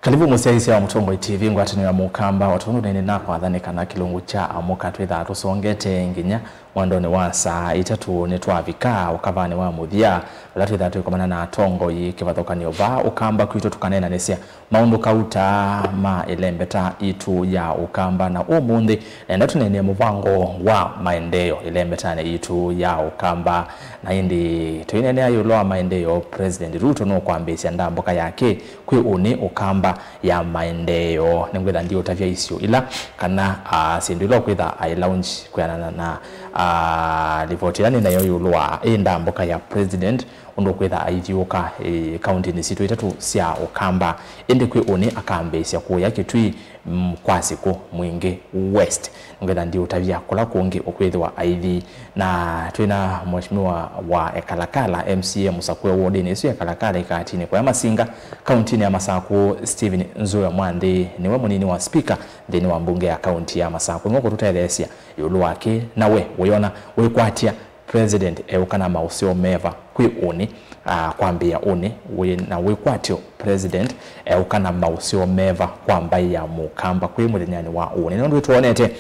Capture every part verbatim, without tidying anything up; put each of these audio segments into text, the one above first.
Kalivu mũsyaĩĩsya wa Mũtongoi T V, ngwatanĩo ya Mũkamba, o tondũ nĩnĩ nakwatha nĩ kana kĩlungu kya Amũka twĩthaa tũsongete nginya mwendonĩ wa saa itatũ nĩtwavika ũkavanĩ wa mũthya, vala twĩthaa twĩkomana na atongoi kĩvathũkany'o vaa Ũkamba kwitũ tũkaneenanĩsya maũndũ kauta ma ĩlembeta itũ ya Ũkamba. Na ũmũnthĩ nenda tũneenee mũvango wa maendeeo ĩlembetanĩ itũ ya Ũkamba. Na ĩndĩ tũineenea ĩũlũ wa maendeeo, President Ruto nũkwambĩĩsya ndambũka yake kwĩ ũnĩ Ũkamba ya maendeeo. Nĩngwĩtha ndiũtavya isio ila kana, ah, syĩndũ ila ũkwĩtha ai launch kwĩanana na, ah, livoti ĩla nĩ nayo ĩũlũ wa ĩ ndambũka ya President, ũndũ ũkwĩtha aithyũũka, eh, kauntinĩ sitũ itatũ sya Ũkamba. Ĩndĩ kwĩ ũnĩ akambĩĩsya kũya Kitui, mm, kwa Sikũ Mwingĩ West. Nĩngwĩtha ndiũtavya kũla kũngĩ ũkwĩthĩwa aithi. Na twĩ na Mheshimiwa wa Ekalakala, M C A mũsakũe wodinĩ ĩsu ya Ekalakala ĩkatinĩ kwa Masinga, kauntinĩ ya Masakũ, Stephen Nzue Mwanthi, nĩwe mũnini wa spika nthĩnĩ wa mbunge ya kaunti ya Masakũ. Nĩwe ũkũtũtetheesya ĩũlũ wake, na we wĩona wĩkwatya President eũka na maũseo meva kwĩ ũnĩ, ah, kwambĩĩa ũnĩ, wĩ na wĩkwatyo President eũka na maũseo meva kwa mbaĩ ya Mũkamba kwĩ mũthenyanĩ wa ũnĩ. Nũndũ nĩtwonete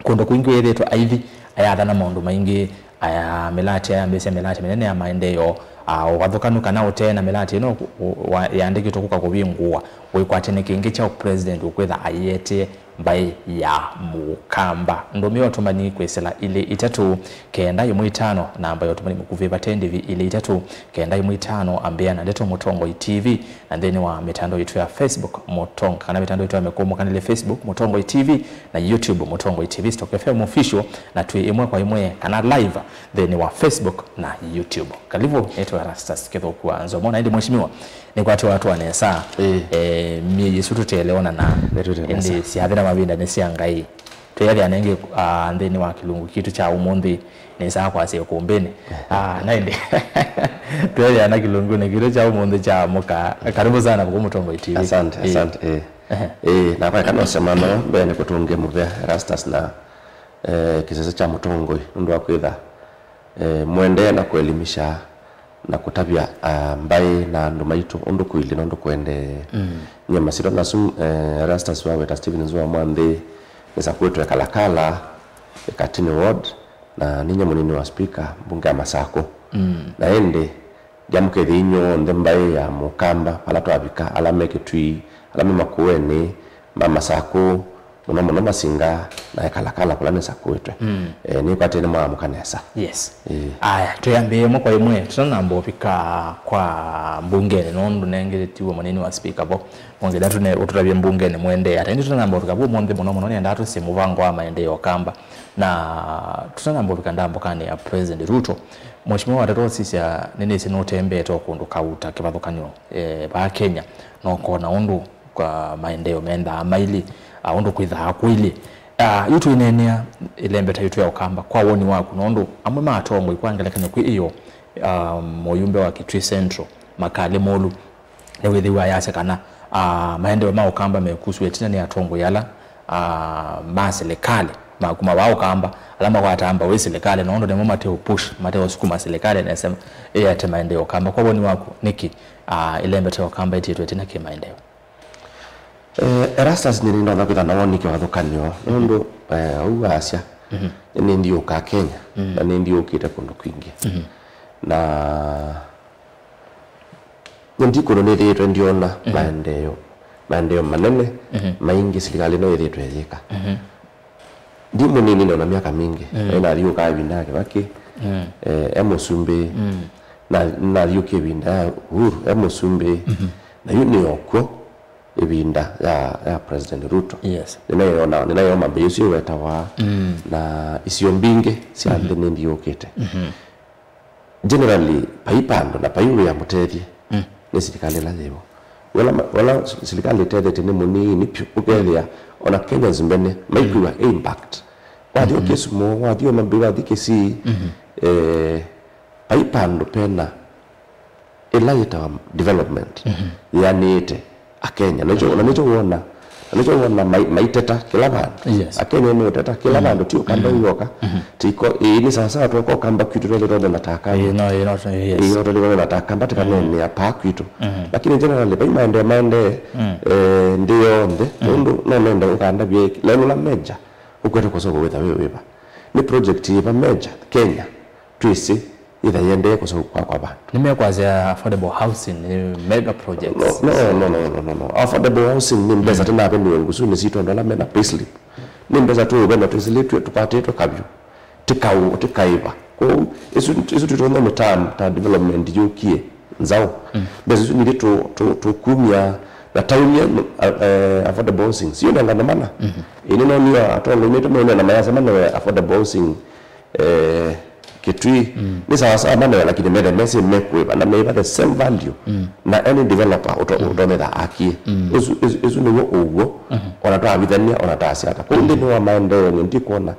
kũndũ kũingĩ wĩthĩĩtwe aithi ayathana maũndũ maingĩ, aya mĩlatĩ, ayambĩĩsya mĩlatĩ mĩnene ya maendeeo, ah, ũvathũkanu kana ũtee na mĩlatĩ ĩno, ũ-, wa-, yandĩkĩtwe kũka kũvingũwa, wĩkwatyo nĩ kĩngĩ kyaũ President ũkwĩtha aietee mbaĩ ya Mũkamba. Ndũmĩa ũtũmani kwĩsĩla ilĩ itatũ kenda ĩmwe itano, namba ya ũtũmani mũkuvĩ vate ndĩvi ilĩ itatũ kenda ĩmwe itano, ambĩa na ndeto Mũtongoi T V, na nthĩnĩ wa mĩtandao itũ ya Facebook Mũtong-, kana mĩtandao itũ ya mĩkũmũkanĩle, Facebook Mũtongoi T V, na YouTube Mũtongoi T V Stock F M Official, na twĩ ĩmwe kwa ĩmwe kana live nthĩnĩ wa Facebook na YouTube. Kalivu, nĩtwa Erastus Kĩthũku wa Nzomo, na ĩndĩ mheshimiwa, nĩkwatĩwa atwa nesa. Ĩĩ. Eh, myei ĩsu tũteeleonana. Nĩtũteeleonana. Ĩndĩ syathĩ na mavinda nĩ sya Ngai. Twĩathĩa nengĩ, ah, nthĩnĩ wa kĩlungu kitũ kya ũmũnthĩ, nĩsaa kwasya ũkũmbĩnĩ. Ah, na ĩndĩ twĩathĩa na kĩlungunĩ kitũ kya ũmũnthĩ kya Amũka. Karibu sana kũkũ Mũtongoi T V. Asante, ĩĩ, asante, ĩĩ. Ehe. Ĩĩ, nakwa eka nose mũno mbee nĩ kũtũngĩa mũvea Erastus na, eh, kĩsese kya Mũtongoi nũndũ wa kwĩtha, eh, mũendee na kũelimisha na kũtavya, ah, mbaĩ na andũ maitũ ũndũ kũilyĩ na ũndũ kũendee. Mm. Nyie masyĩtwa nasu, eh, Erastus waweta Stephen Nzua Mwanthi, nĩsakũĩtwe Kalakala, Katini Ward, na ninyie mũnini wa speaker mbunge ya Masakũ. Mm. Na ĩndĩ ndyamũkethya inyw'onthe mbaĩ ya Mũkamba, ala twavika, ala me Kĩtui, ala me Makueni, ma Masakũ, mũno mũno Masinga na Ekalakala kũla nĩsakũĩtwe. Mm. Eh, nĩkwatĩe nĩmwaamũka nesa. Yes. Eh. Aya, twĩambĩe ĩmwe kwa ĩmwe, tũtanamba ũvika kwa mbungenĩ, nũndũ nengĩ tiwe mũnini wa speaker vo. Mũngĩenda tũne-, ũtũtavye mbungenĩ mũendee ata. Ĩndĩ tũtanamba ũvika vu ũmũnthĩ mũno mũno, nĩendaa tũsĩ mũvango wa maendeeo Kamba. Na tũtanamba ũvika ndambũkanĩ ya President Ruto, Mheshimiwa, watata ũsisya, nĩnĩsĩ nũtembeete o kũndũ kauta kĩvathũkany'o, eh, vaa Kenya, na ũkona ũndũ kwa maendeeo mendaa mailye, ah, ũndũ kwĩthaa kũilye. Ah, yu twĩneenea ĩlembeta yitũ ya Ũkamba, kwa woni waku, nũndũ amwe ma atongoi, kwa ngelekany'o, kwĩ ĩyo, ah, mũyumbe wa Kitui Central, Makali Mulu, nĩwĩthĩwa ayasya kana, ah, maendeeo ma Ũkamba mekusw'a ĩtina nĩ atongoi ala, ah, ma silikalĩ, ma kuma vaa Ũkamba, ala makwataa mbau ĩ silikalĩ, nũndũ nĩmo mate ũpush, mate ũsukuma silikalĩ nesa ĩete maendeeo Ũkamba. Kwa woni waku, nĩkĩ, ah, ĩlembeta ya Ũkamba ĩtiĩtwe ĩtina kĩ maendeeo? Eh, Erastus, nyie nĩndonya kwĩtha na woni kĩvathũkany'o, nũndũ, eh, ũu wasya, mhm, nĩnĩthiũũkaa Kenya, mhm, na nĩnĩthiũũkĩte kũndũ kwingĩ. Mhm. Na nyie ndi kũndũ nĩthĩĩtwe ndyona, mhm, maendeeo, maendeeo manene, mhm, maingĩ silikalĩ ĩno yĩthĩĩtwe ĩyĩka. Mhm. Ndi mũnini, nĩ na myaka mingĩ. Mm. Ĩ, nathiũũkaa ĩvinda ya Kĩvakĩ. Mm. Eh, e mũsumbĩ. Mm. Na, nathiũũkie ĩvinda ya Uhuru, e mũsumbĩ. Mhm. Na yu nĩ o kw'o ĩvinda ya, ya President Ruto. Yes. Nĩnaĩona, nĩnaĩona mambĩ ĩsu ĩwetawa, mm, na isio mbingĩ sya, mhm, nthĩ nĩthiũũkĩte. Mhm. Generally, vai vandũ na vai wĩa mũtethye, mm, nĩ silikalĩ ĩla yĩvo. Wala ma-, wala s-, silikalĩ ĩtethetye nĩ mũnini vyũ, ũkethĩa ona Kenyans mbene maikwĩw'a, mm, impact. Wathi, mhm, o Kisumu, wathi o Mambĩ, wathi Kisii, mhm, eh, vai vandũ pena ĩla yĩtawa development, mhm, yĩanĩĩte Akenya. Na nĩkyo, na nĩkyo wona Na nĩkyo wona mai- maiteta kĩla vandũ. Yes. Akenya nĩ ũteta kĩla vandũ, ti ũkamba wĩoka. Tiko, ĩĩ, nĩ sawasawa twoka ũkamba kwitũ twethe twothe na takamba. Ĩĩ, no, ĩĩ, no, yes. Ĩĩ, no twethe twothe na takamba, tĩkaneenea paa kwitũ. Lakini generally, vai maendee, maendee, eh, nthĩ yonthe, nũndũ no nende ũkandavye lelũla meja, ũkwete kũsoko wĩtha wĩ wĩva. Nĩ project yĩva meja Kenya twĩsĩ yĩtha yendee kũsoko kwa kwa vandũ? Nĩmekwasya affordable housing nĩ mega projects. No, no, no, no, no, no, no. Affordable housing nĩ mbesa tĩnaveniwe ngusunĩ sitũ andũ ala mena payslip. Nĩ mbesa tũũvena twĩsĩlĩtw'e tũkwatĩtwe kavyũ. Tĩkaũ, tĩkaĩva. Kwoou, ĩsu, ĩsu twĩtonya nĩ term ta development yũkie nzaũ. Mbesa isu ningĩ tũ- tũ- tũkumya na taumya, eh, affordable housing. Sio nengano mana. Ĩĩ, nĩnonie atongoi maitũ meũneena mayasya manewe affordable housing, eh, Kitui. Nĩ sawasawa manewe, lakini methe mesĩ mekũĩva na meiva the same value na any developer ũto- ũtonyetha akie. Ũsu, ũsu, ũsu nĩw'o ũw'o, ona twavithania, ona taasya ata. Kũu nthĩnĩ wa maendeeo nĩ ndikwona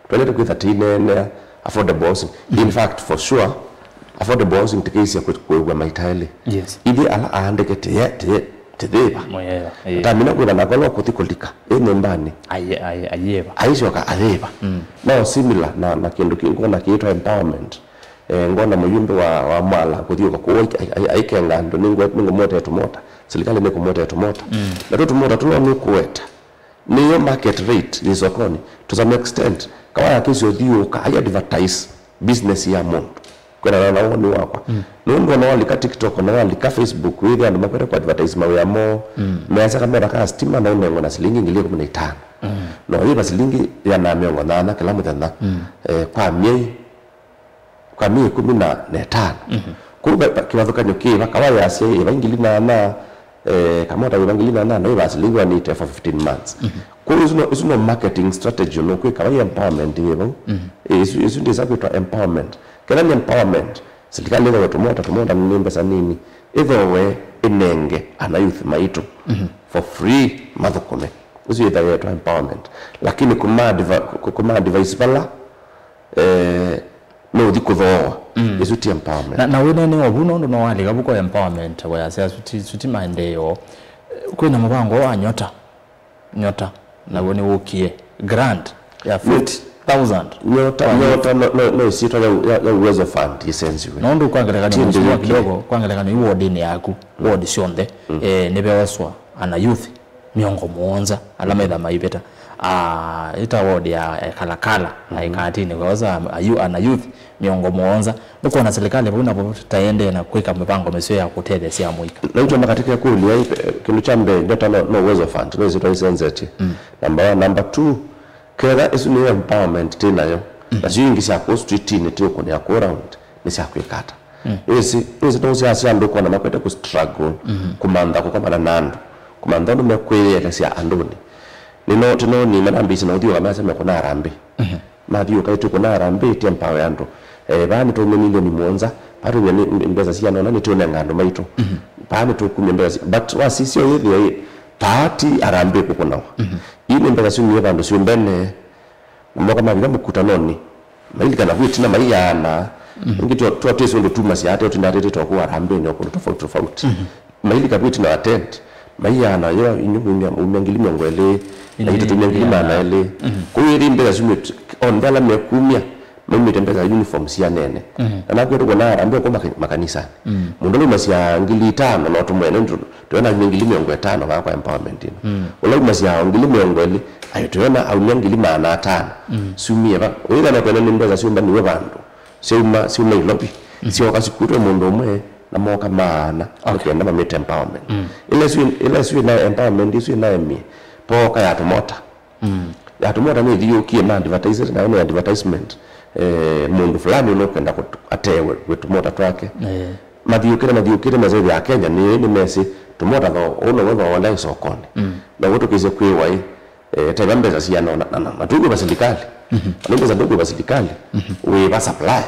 twailete kwĩtha tĩineenea affordable housing. In fact, for sure, affordable housing tĩkĩisya kũ- kũĩw'a maita elĩ. Yes. Ithyĩ ala aandĩke tĩye- tĩye- tĩthĩva. Mũyeva, ĩĩ. Tamina kwĩtha nakwa no kũthi kũlika ĩ nyũmbanĩ. Aye- aye- ayĩva. Aisyoka ayĩva. No similar na, na kĩndũ kĩngĩ ngona kĩĩtwa empowerment. Eh, ngona mũyumbe wa, wa Mwala kũthiũka kũu ai- ai- aikenga andũ, nĩngwe- nĩngũmwetee tũmota. Serikali nĩkũmwetee tũmota. Na tũ tũmota tũla nũkũweta nĩyo market rate yĩ sokoni. To some extent, kawaya kĩsyo thiũka ai advertise business ya mũndũ kwendana na woni wakwa. Nũndũ ona walika TikTok, ona walika Facebook, wĩthĩa andũ makwete kũ advertise mawĩa moo. Measya kamota ka stima no ũnengwe na silingi ngili ĩkũmi na itano. No yĩva silingi ĩana na mĩongo nyanya kĩla mũthenya, eh, kwa myei kwa myei ĩkũmi na ĩtano. Kũu va- va- kĩvathũkany'o kĩva? Kawaya yasya ĩva ngili nyanya, eh, kamota wĩva ngili nyanya, no ĩva silingi wanĩte for fifteen months. Kũu ĩsu no- ĩsu no marketing strategy, no kwĩka vai empowerment yĩ vau. Eh, ĩsu ĩsu ndĩsa kwĩtwa empowerment. Kethwa nĩ empowerment, serikali ĩthawe tũmota, tũmota nĩ mbesa nini, ĩthowe ĩnenge ana youth maitũ for free mathũkũme. Ĩsu yĩthawa yĩtwa empowerment. Lakini kuma advi- ku- kuma advice vala, eh, no ũthi kũthooa. Ĩsu ti empowerment. Na, na wĩneenea ovu nũndũ no walika vuko empowerment, wayasya suti, suti maendeeo. Kwĩna mũvango wa Nyota. Nyota. Naw'o nĩ wũkie. Grant ya fifty thousand. Nyota, Nyota no, no, no ĩsyĩtwa ya, ya, ya Uwezo Fund yĩsenziwe. Nũndũ kwa ngelekany'o, ti ndĩ mheshimiwa yũkie kidogo, kwa ngelekany'o i wodinĩ yaku, ward syonthe, eh, nĩveoswa ana youth mĩongo mũonza ala metha maivĩta. Ah, ĩta ward ya, eh, Kalakala na Ĩkatini, weosa ayu- ana youth mĩongo mũonza. Nũkwona serikali vau navo taendee na kwĩka mĩvango mĩseo ya kũtetheesya amũika? Na itwamba katika kũlya, eh, kĩndũ kya mbee, Nyota no, no Uwezo Fund, no ĩsyĩtwa ĩsenzetye. Number one. Number two, ketha ĩsu nĩ empowerment twĩ nayo, na sio ingĩ sya kũu streetinĩ tũũkũnĩa kũu round, nĩ sya kwĩka ata? Wĩsĩ, wĩsĩ tũũsyaasya andũ kwona makwete kũ struggle kũmantha kũkomana na andũ, kũmantha ũndũ mekwĩyelesya andũnĩ. Nĩno tĩnoni manambĩĩsye na ũthiũka measya mekũna harambee. Mathiũka ĩtũkũna harambee, tĩ empower andũ. Eh, vaa nĩtwaumya milioni mũonza, vaa twaumya nĩ- nĩ- mbesa siana ũna nĩtũnenga andũ maitũ. Vaa nĩtũkumya mbesa si- but wasisya ũyĩthĩa ĩ, vaa ti harambee kũkũnawa. Ii nĩ mbesa syumie vandũ syũmbene. Na moka mavika mũkutanonĩ, mailika na kwĩtina maiaana. Ĩngĩ twa- twa- twĩsĩ ũndũ tumasya ate ũtinda atĩtĩte ũkũwa harambee nĩ ũkũndũ tofauti tofauti. Mailika kwĩtina wa tent, maiaana yo inyu mumya- mumya ngili mĩongo ĩlĩ, na itũ tumya ngili maana elĩ. Kũu ĩthĩ mbesa syumĩte, onthe ala mekumya, maumĩte mbesa uniform sya nene. Na nakwĩtũ kũna harambee kwa maka- makanisanĩ. Mũndũ ũla umasya ngili itano no tũmwene, nĩ tũ- Twĩona nĩ ngili mĩongo ĩtano vaa kwa empowerment ĩno. Ũla umasya ngili mĩongo ĩlĩ, ayo twĩona aumya ngili maana atano. Sumie va. Ũyĩthana twene nĩ mbesa syũmbaniwe vandũ. Syauma, syauma Nairobi. Syoka sikutwe mũndũ ũmwe na moka maana. Okay. Nĩkwenda mamĩte empowerment. Ĩla ĩsu, ĩla ĩsu ĩna empowerment, ĩsu ĩnaemie. Poka ya tũmota. Ya tũmota nĩthi yũkie ma advertise, nayo nĩ advertisement. Eh, mũndũ fulani ũla ũkwenda kũt- atewe wĩ tũmota twake. Eh. Mathiũkĩte, mathiũkĩte mesethĩa Akenya nĩ nĩ mesĩ tũmota thoo ũũ now'o thoo ũla ĩ sokonĩ. Na ũu tũkĩsĩ kwĩwa ĩ, eh, taiva mbesa siana na, na, na, na tũkwĩva silikalĩ. Ona mbesa ndũkwĩva silikalĩ, wĩva supplier.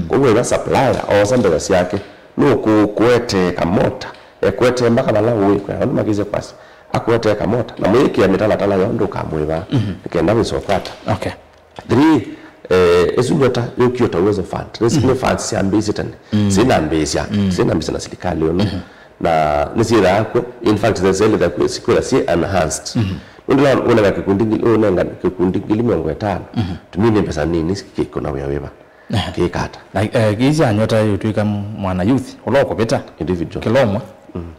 Kwoou wĩva supplier oosa mbesa syake, nũkũkũetee kamota, ekwetee mpaka vala ũĩ, kwĩ andũ makĩsĩ kwasya, akũetee kamota, na mwĩkĩa mĩtalatala yoo ndũkamwĩva, nĩkenda wĩsokwata. Okay. Three, eh, ĩsu Nyota yũkie ta Uwezo Fund. Nĩ, nĩ funds syambĩĩsye tene. Sinambĩĩsya, sinambĩĩsya na silikalĩ ũno. Na nĩsyĩthaa kw'o, in fact, syaĩlĩte kwĩthĩwa syĩ enhanced. Nũndũ ũnenga kĩkundi ngili, ũnenga kĩkundi ngili mĩongo ĩtano, to me nĩ mbesa nini, kĩkũna wĩa wĩva? Kĩkata. Na eh, kĩi kya nyota yũtw'ĩka mwana youth ũla ũkũvĩta, individual, kĩla ũmwe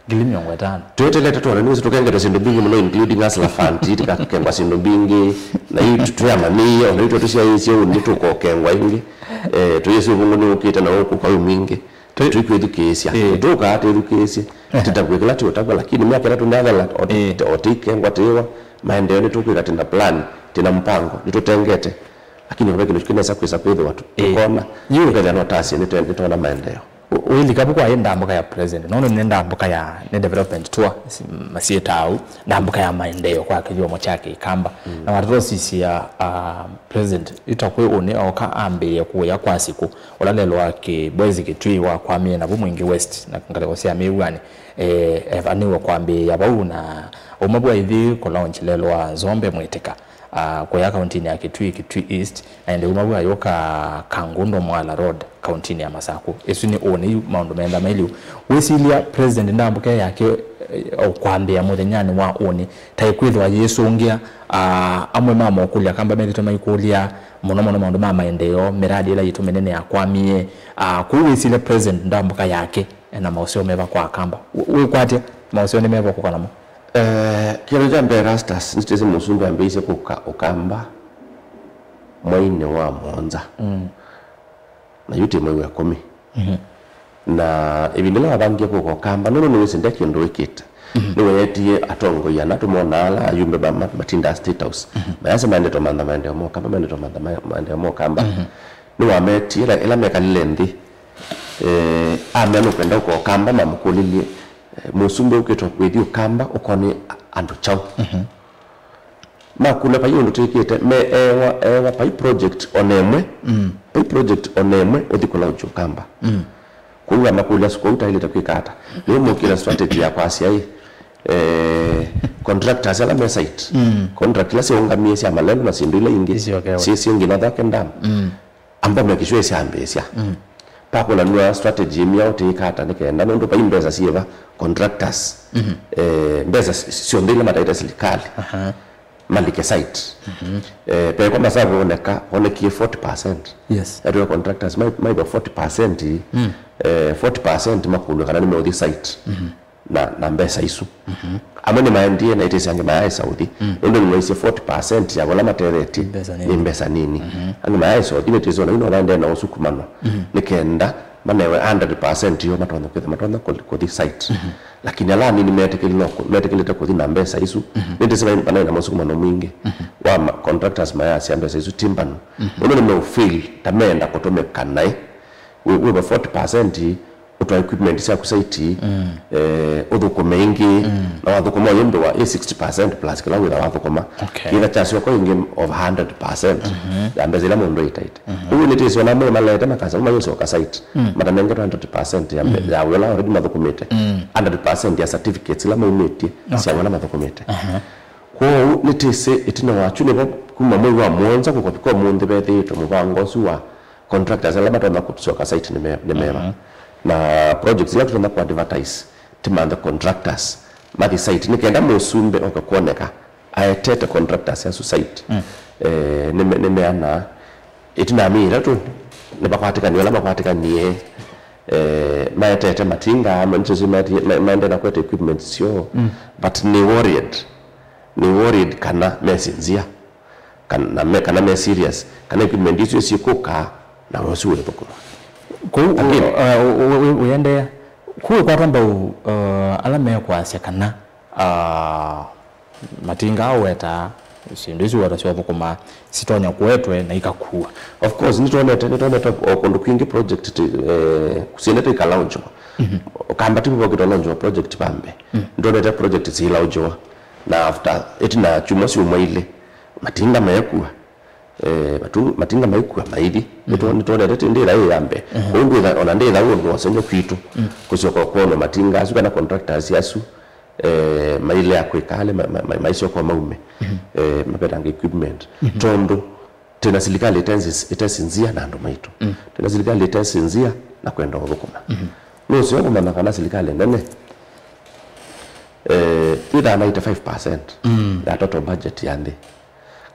ngili mĩongo ĩtano. Twetelete twone nĩwĩsĩ tũkengetwe syĩndũ mbingĩ mũno, including Hustler Fund, tikakengwa syĩndũ mbingĩ, na yu tũyamanyĩie, ona yu tũsyaĩĩsye ũu nĩtũkokengwa ĩngĩ. Eh, tũyĩsĩ ũvũngũ nĩũkĩte na ũkũka wĩ mwingĩ. Tũikwĩthukĩĩsya. Ĩĩ. Tũkaa twĩthukĩĩsye. Tĩtakw'e kĩla tĩũtavw'a, lakini myaka ĩtatũ nĩyathela, o tĩ-, ĩĩ, o tĩikengwa tĩĩwa, maendeeo nĩtũkwĩka, tĩna plan, tĩna mpango, nĩtũtengete. Lakini ve kĩndũ kĩnesa kwĩsa kwĩthĩwa tũ-, ĩĩ, tũkona, yu, tũkethĩa no tasye nĩtwe-, nĩtwona maendeeo. Ũ-, ũilika vu kwaĩ ndambũka ya president, nono nĩ ndambũka ya, nĩ development tour, si-, masyĩtaa ũu, ndambũka ya maendeeo kwa kĩthyomo kya Kĩkamba. Na watata ũsisya, ah, president, ĩtakwĩ ũnĩ oka ambĩĩe kũya kwa sikũ, ũla lelwa Kĩbwezi Kĩtwii wakwamie navu Mwingi West na ngalĩko sya Mĩw'anĩ, eh, evanĩwe kwambĩĩa vau na auma vu aithi kũlaunch lelwa Nzombe Mwĩtĩka, ah, kũya kauntinĩ ya Kĩtwii, Kĩtwii East, na ĩndĩ auma vu ayũka Kangundo Mwala Road, kauntinĩ ya Masakũ. Ĩsu nĩ ũnĩ yu maũndũ menda mailiu. Wĩsilya president ndambũka yake, eh, o kwambĩĩa mũthenyanĩ wa ũnĩ, ta ĩkwĩthĩwa yĩsũngĩa, ah, amwe ma mokũlya Akamba methĩtwe maikũlya, mũno mũno maũndũ ma maendeeo, mĩradi ĩla yitũ mĩnene yakwamie. Ah, kũu wĩsilya president ndambũka yake ena maũseo meva kwa Akamba? Wĩ-, wĩkwatya maũseo nĩ meva kũka namo? Eh, kĩndũ kya mbee, Erastus, nĩtwĩsĩ mũsumbĩ ambĩĩisye kũka Ũkamba mweinĩ wa mũonza. Na yu twĩ mwei wa ĩkũmi. Na ĩvinda ĩla wavangie kũka Ũkamba, nũndũ nĩwĩsĩ nde kĩndũ wĩkĩte. Nĩweetie atongoi ana tũmonaa ala ayumbe ma-, ma-, matindaa State House. Mayasya maendete ũmantha maendeeo ma Ũkamba, maendete ũmantha ma-, maendeeo ma Ũkamba. Nĩwameetie ĩla, ĩla mekalile nthĩ, eh, amea nũkwenda ũka Ũkamba, mamũkũlilye, eh, mũsumbĩ ũkĩtwa kwĩthi Ũkamba ũkone andũ kyaũ? Makũlya vai ũndũ twĩkĩte, me ewa, ewa vai project ona ĩmwe, vai project ona ĩmwe ũthi kũlaunch Ũkamba. Kwoou amakũlya, "So, kwoou taĩlĩte kwĩka ata?" Nĩmũkĩla strategy ya kwasya ĩ, eh, contractors ala me site, contract ila syaũngamie sya malelũ na syĩndũ ila ingĩ, isyokewe, syĩ, syĩ nginya Thake Dam. Amba make sure syambĩĩsya. Pakũlanw'a strategy ĩmyaũ tĩĩka ata nĩ kenda, nũndũ vai mbesa syĩva contractors, eh, mbesa s-, syonthe ila mataĩte silikalĩ malike site. Eh, pekwa masavu oneka, onekie forty percent. Yes. Etwe contractors mai-, maiva forty percent, eh, forty percent makũlw'a kana nĩmeũthi site na, na mbesa isu. Amwe nĩmaendie na ĩtĩsĩ angĩ mayaaĩsa ũthi. Nũndũ nĩmaisye forty percent ya vala matethetye nĩ mbesa nini. Angĩ mayaaĩsa ũthi, nĩtĩsĩ ona yu no maendee na ũsukumano. Nĩ kenda manewe hundred percent yo matonya kwĩtha, matonya kũ-, kũthi site. Lakini ala anini metĩkĩlile kũ-, metĩkĩlĩte kũthi na mbesa isu. Nĩtĩsĩ vai-, vanaĩ na mũsukumano mwingĩ wa ma-, contractors mayasya mbesa isu ti mbanu. Nũndũ nĩmeũfeel ta meenda kũtũmĩka naĩ. Wĩ-, wĩva forty percent ũtwa equipment syaku site, eh, ũthũkũme ingĩ, na wathũkũma ũyĩmbĩwa ĩ sixty percent plus kĩla wĩtha wathũkũma. Okay. Kĩtha kyasyoka ĩngĩ over hundred percent ya mbesa ila mũndũ ĩtaĩte. Ũu nĩtĩsĩ ona amwe malete makasa, mayũsyoka site, matanengetwe hundred percent ya mbe-, ya wĩa ũla already mathũkũmĩte. Hundred percent ya certificates ila maumĩtye sya wĩa ũla mathũkũmĩte. Kwoou nĩtĩsĩ ĩtina wa kyu nĩvo kuma mwei wa mũonza kũkavika ũmũnthĩ vethĩĩtwe mũvango ũsu wa contractors ala matonya kũsyoka site nĩ me-, nĩ meva. Na projects ila tũtonya kũ advertise, tũmanthe contractors mathi site, nĩ kenda mũsumbĩ oke kwoneka aetete contractors asu site. Eh, nĩ me-, nĩ meana, ĩtina ya myei ĩtatũ, nĩvakwatĩkanie ala makwatĩkanie, eh, maetete matinga, ma-, nĩtũsĩ maendee na kwete equipment syoo, but nĩ worried, nĩ worried kana mesĩ nzĩa. Kana, na me, kana me serious, kana equipment isu syĩkũka, na wĩa ũsu wĩthũkũma. Kũu, again, uh, ũ-, ũ-, ũ-, ũendeea. Kũu ĩkwata mbau, uh, ala mekwasya kana, uh, matinga aa ũwetaa, syĩndũ isu ũwetaa syothũkũma, sitonya kũetwe na ikakua. Of course, nĩtwonete, nĩtwonete o kũndũ kwingĩ project ti-, eh, syendete ikalaunchwa. Ũkamba ti vokĩte launchwa project pambe. Nĩtwonete project silaunchwa. Na after, ĩtina kyumwa syumwa ilĩ, matinga meekua. Eh, matu-, matinga maikua maithi. Nĩtwo-, nĩtwonete ti ndĩtha ĩ ya mbee. Kwoou ndwĩtha, ona ndĩtha ũndũ wasengywa kwitũ. Kũsyoka kwonwa matinga asu kana contractors asu, eh, mailea kwĩka ale, ma-, ma-, ma-, maisyoka maume. Eh, mavetanga equipment. Tondũ twĩna silikalĩ ĩtesĩ-, ĩtesinzia na andũ maitũ. Twĩna silikalĩ ĩtesinzia na kwenda ũthũkũma. Nũseo kũmanya kana silikalĩ nene Eh, wĩthaa ninety-five percent ya total budget ya nthĩ.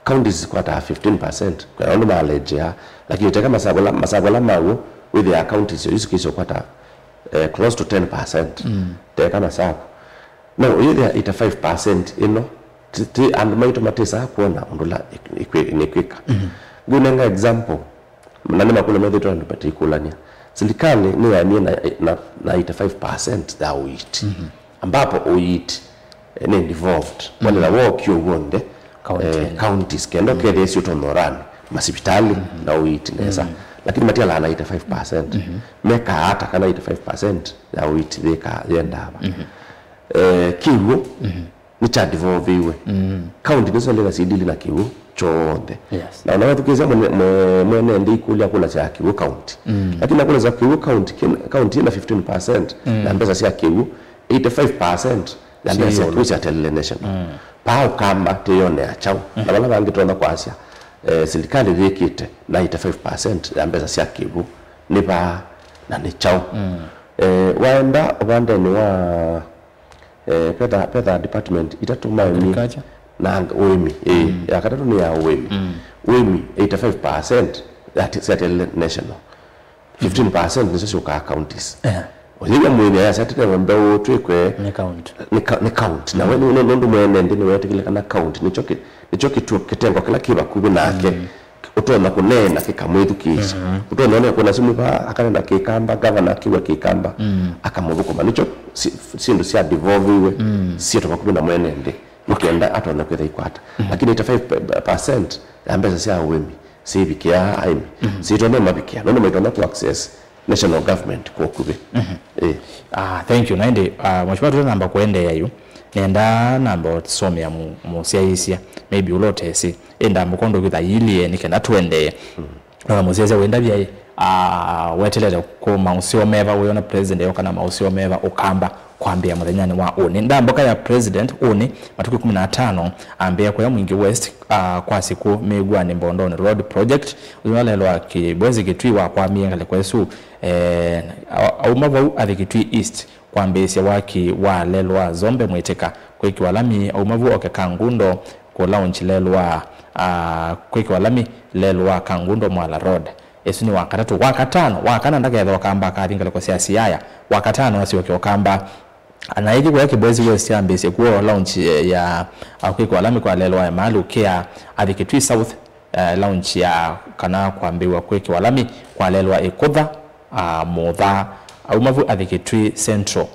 Counties sikwataa fifteen percent, kwa andũ malenjea, lakini teka masakũla, masakũla maw'o, wĩthĩa counties isu kĩsyokwata, eh, close to ten percent. Teka masakũ. No, wĩthĩa eighty-five percent ĩno, ti, ti andũ maitũ matisaa kuona ũndũ la nĩkwĩka. Ngũnenga example, na nĩ makũlyo methĩtwe andũ matikũlany'a. Silikalĩ nĩyaemie na, na, na eighty-five percent ya ũiiti. Ambapo ũiiti, eh, nĩ devolved. Wonela wokio w'onthe, county, eh, counties, kenda ũkethĩa sio tonorani, masivitalĩ na ũiiti nesa. Lakini matialaa na eighty-five percent. Mekaa ata kana eighty-five percent ya ũiiti yĩka yendaa va? Eh, kĩw'ũ nĩ kya devolviwe. County nĩsyo lĩla sidili na kĩw'ũ kyonthe. Yes. Na ona wethukĩĩsya mwene, mwe-, mwene nthĩ ikũlya kũla sya kĩw'ũ county. Lakini akũla sya kĩw'ũ county, kin-, county ĩna fifteen percent ya mbesa sya kĩw'ũ, eighty-five percent ya mbesa sya kĩw'ũ syatelile national. Paa ũkamba tĩyonea kyaũ. Na vala vangĩ tonya kwasya, eh, silikalĩ yĩkĩte na eighty-five percent ya mbesa sya kĩw'ũ nĩ vaa na nĩ kyaũ. Eh, waenda ũvandenĩ wa Eh, petha, petha department itatũ maemie. Agriculture? Na ang-, ũĩmi, ĩĩ. Ya katatũ nĩ ya ũĩmi. Ũĩmi, eighty-five percent syati-, syatelile national. Fifteen percent nĩsyo syũkaa counties. Ũyĩw'a mũĩmi ayasya tene mbeũ twĩkwe nĩ county. Nĩ ka-, nĩ county. Na we nĩ, nĩ, nũndũ mwene nthĩ nĩwetĩkĩle kana county nĩkyo kĩ-, nĩkyo kĩtuo, kĩtengo kĩla kĩ vakuvĩ nake. Ũtonya kũneena kĩkamwĩthukĩĩsya. Ũtonya one kũna simũ vaa akanena kĩkamba, gavana akĩw'a kĩkamba, akamũthũkũma. Nĩkyo si-, syĩndũ sya devolviwe syĩtwa vakuvĩ na mwene nthĩ, nĩkenda atonya kwĩtha ikwata. Lakini eighty-five percent ya mbesa sya ũĩmi siivikĩaa aĩmi. Siitonya mavikĩa, nũndũ maitonya ku access national government kwa ũkuvĩ. Eh. Ah, thank you. Na ĩndĩ, ah, Mheshimiwa, tũtanamba kũendeea yu, nenda namba ũsomea mũ-, mũsyaĩĩsya, maybe ũla ũtesĩ. Ĩnda mũkondo kwĩtha iilie nĩ kenda tũendee. Nona mũsyaĩĩsya wĩndavya ĩ, ah, wetelete kũ maũseo meva, wĩona president yoka na maũseo meva ũkamba kwambĩa mũthenyanĩ wa ũnĩ. Nda mboka ya president ũnĩ, matukũ ĩkũmi na atano, ambĩa kũya Mwingi West, ah, kwa sikũ mĩw'anĩ Mbondoni Road Project, ũsu nalelwa Kĩbwezi Kĩtui wakwamie ngalĩko ĩsu, eh, a-, auma vau athi Kĩtui East kwambĩĩsya waki wa lelũ wa Zombe Mwĩtĩka kwĩkĩwa lami, auma vu oke Kangundo kũ launch lelũ wa, ah, kwĩkĩwa lami lelũ wa Kangundo Mwala Road. Ĩsu nĩ wa katatũ. Wa katano, wa kana ndakethwa kamba akathi ngalĩko sya Siaya. Wa katano asyoke ũkamba. Anaithi kũya Kĩbwezi West ambĩĩsye kuo launch, eh, ya, ah, kwĩkĩwa lami kwa lelũ wa Emalu Kĩa athi Kĩtui South, eh, launch ya kana kwambĩĩw'a kwĩkĩwa lami kwa lelũ wa Ĩkũtha, ah, Mũtha. Auma vu athi Kĩtui Central,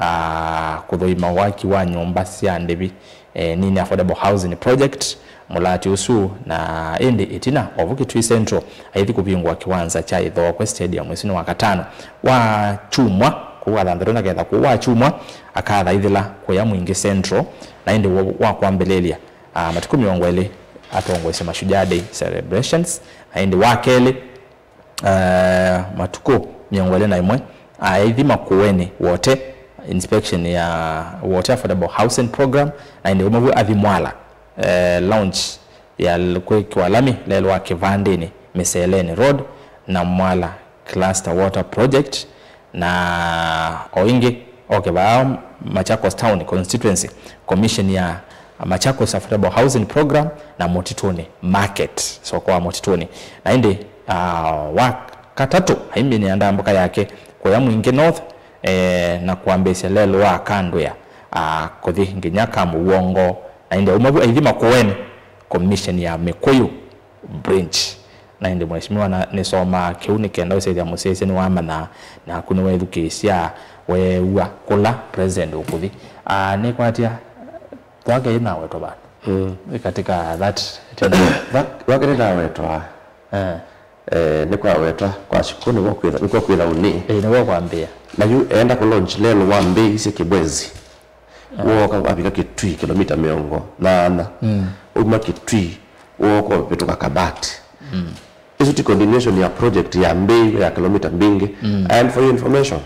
ah, kũthũima waki wa nyũmba sya ndĩvi, eh, nini, affordable housing project, mũlati ũsu. Na ĩndĩ ĩtina, ovu Kĩtui Central aithi kũvingũa kĩwanza kya Ĩthookwe Stadium, ĩsu nĩ wa katano. Wa kyumwa, kũu Kathanthũtũ na ketha kũu wa kyumwa, akathaithĩla kũya Mwingi Central, na ĩndĩ wa, wa kwambĩlĩlya, ah, matukũ mĩongo ĩlĩ atongoesye Mashujaa Day celebrations, na ĩndĩ wa kelĩ, eh, matukũ mĩongo ĩlĩ na ĩmwe, aithi Makueni Wote, inspection ya Wote Affordable Housing Program, na ĩndĩ ũmwe vu athi Mwala, eh, launch ya l-, kwĩkĩwa lami lelũ wa Kĩvandĩnĩ, Mĩseleni Road, na Mwala Cluster Water Project, na o ĩngĩ oke vaa Machakos Town Constituency, Commission ya Machakos Affordable Housing Program na Mũtitũnĩ Market, soko wa Mũtitũnĩ. Na ĩndĩ, ah, wa katatũ, aiminĩa ndambũka yake kũya Mwingi North, eh, na kwambĩĩsya lelũ wa Kandwĩa, ah, kũthi nginya Kamũw'ongo. Na ĩndĩ auma vu aithi Makueni, Commission ya Mĩkũyũ Bridge. Na ĩndĩ mheshimiwa na, nĩsomaa kĩu nĩ kenda ũsyaĩthya mũsyaĩĩsya nĩwamanya, naku nĩwethukĩĩsya, weew'a kũla president ũkũthi. Ah, nĩkwatya, twake ĩnawetwa vandũ. Mm. Katika that Twa-, twake nĩnawetwa. Eh. Eh, nĩkwawetwa kwa sikũ nĩkw'o kwĩtha, nĩkw'o kwĩtha ũnĩ. Eh, nĩkw'o kwambĩa. Na yu eenda kũ launch lelũ wa mbei syĩ Kĩbwezi. Wooka wavika Kĩtui, kilomita mĩongo nyanya. Mm. Wauma Kĩtui, wooka ũvĩtũka Kabati. Mm. Ĩsu ti continuation ya project ya mbei ya kilomita mbingĩ. Mm. And for your information,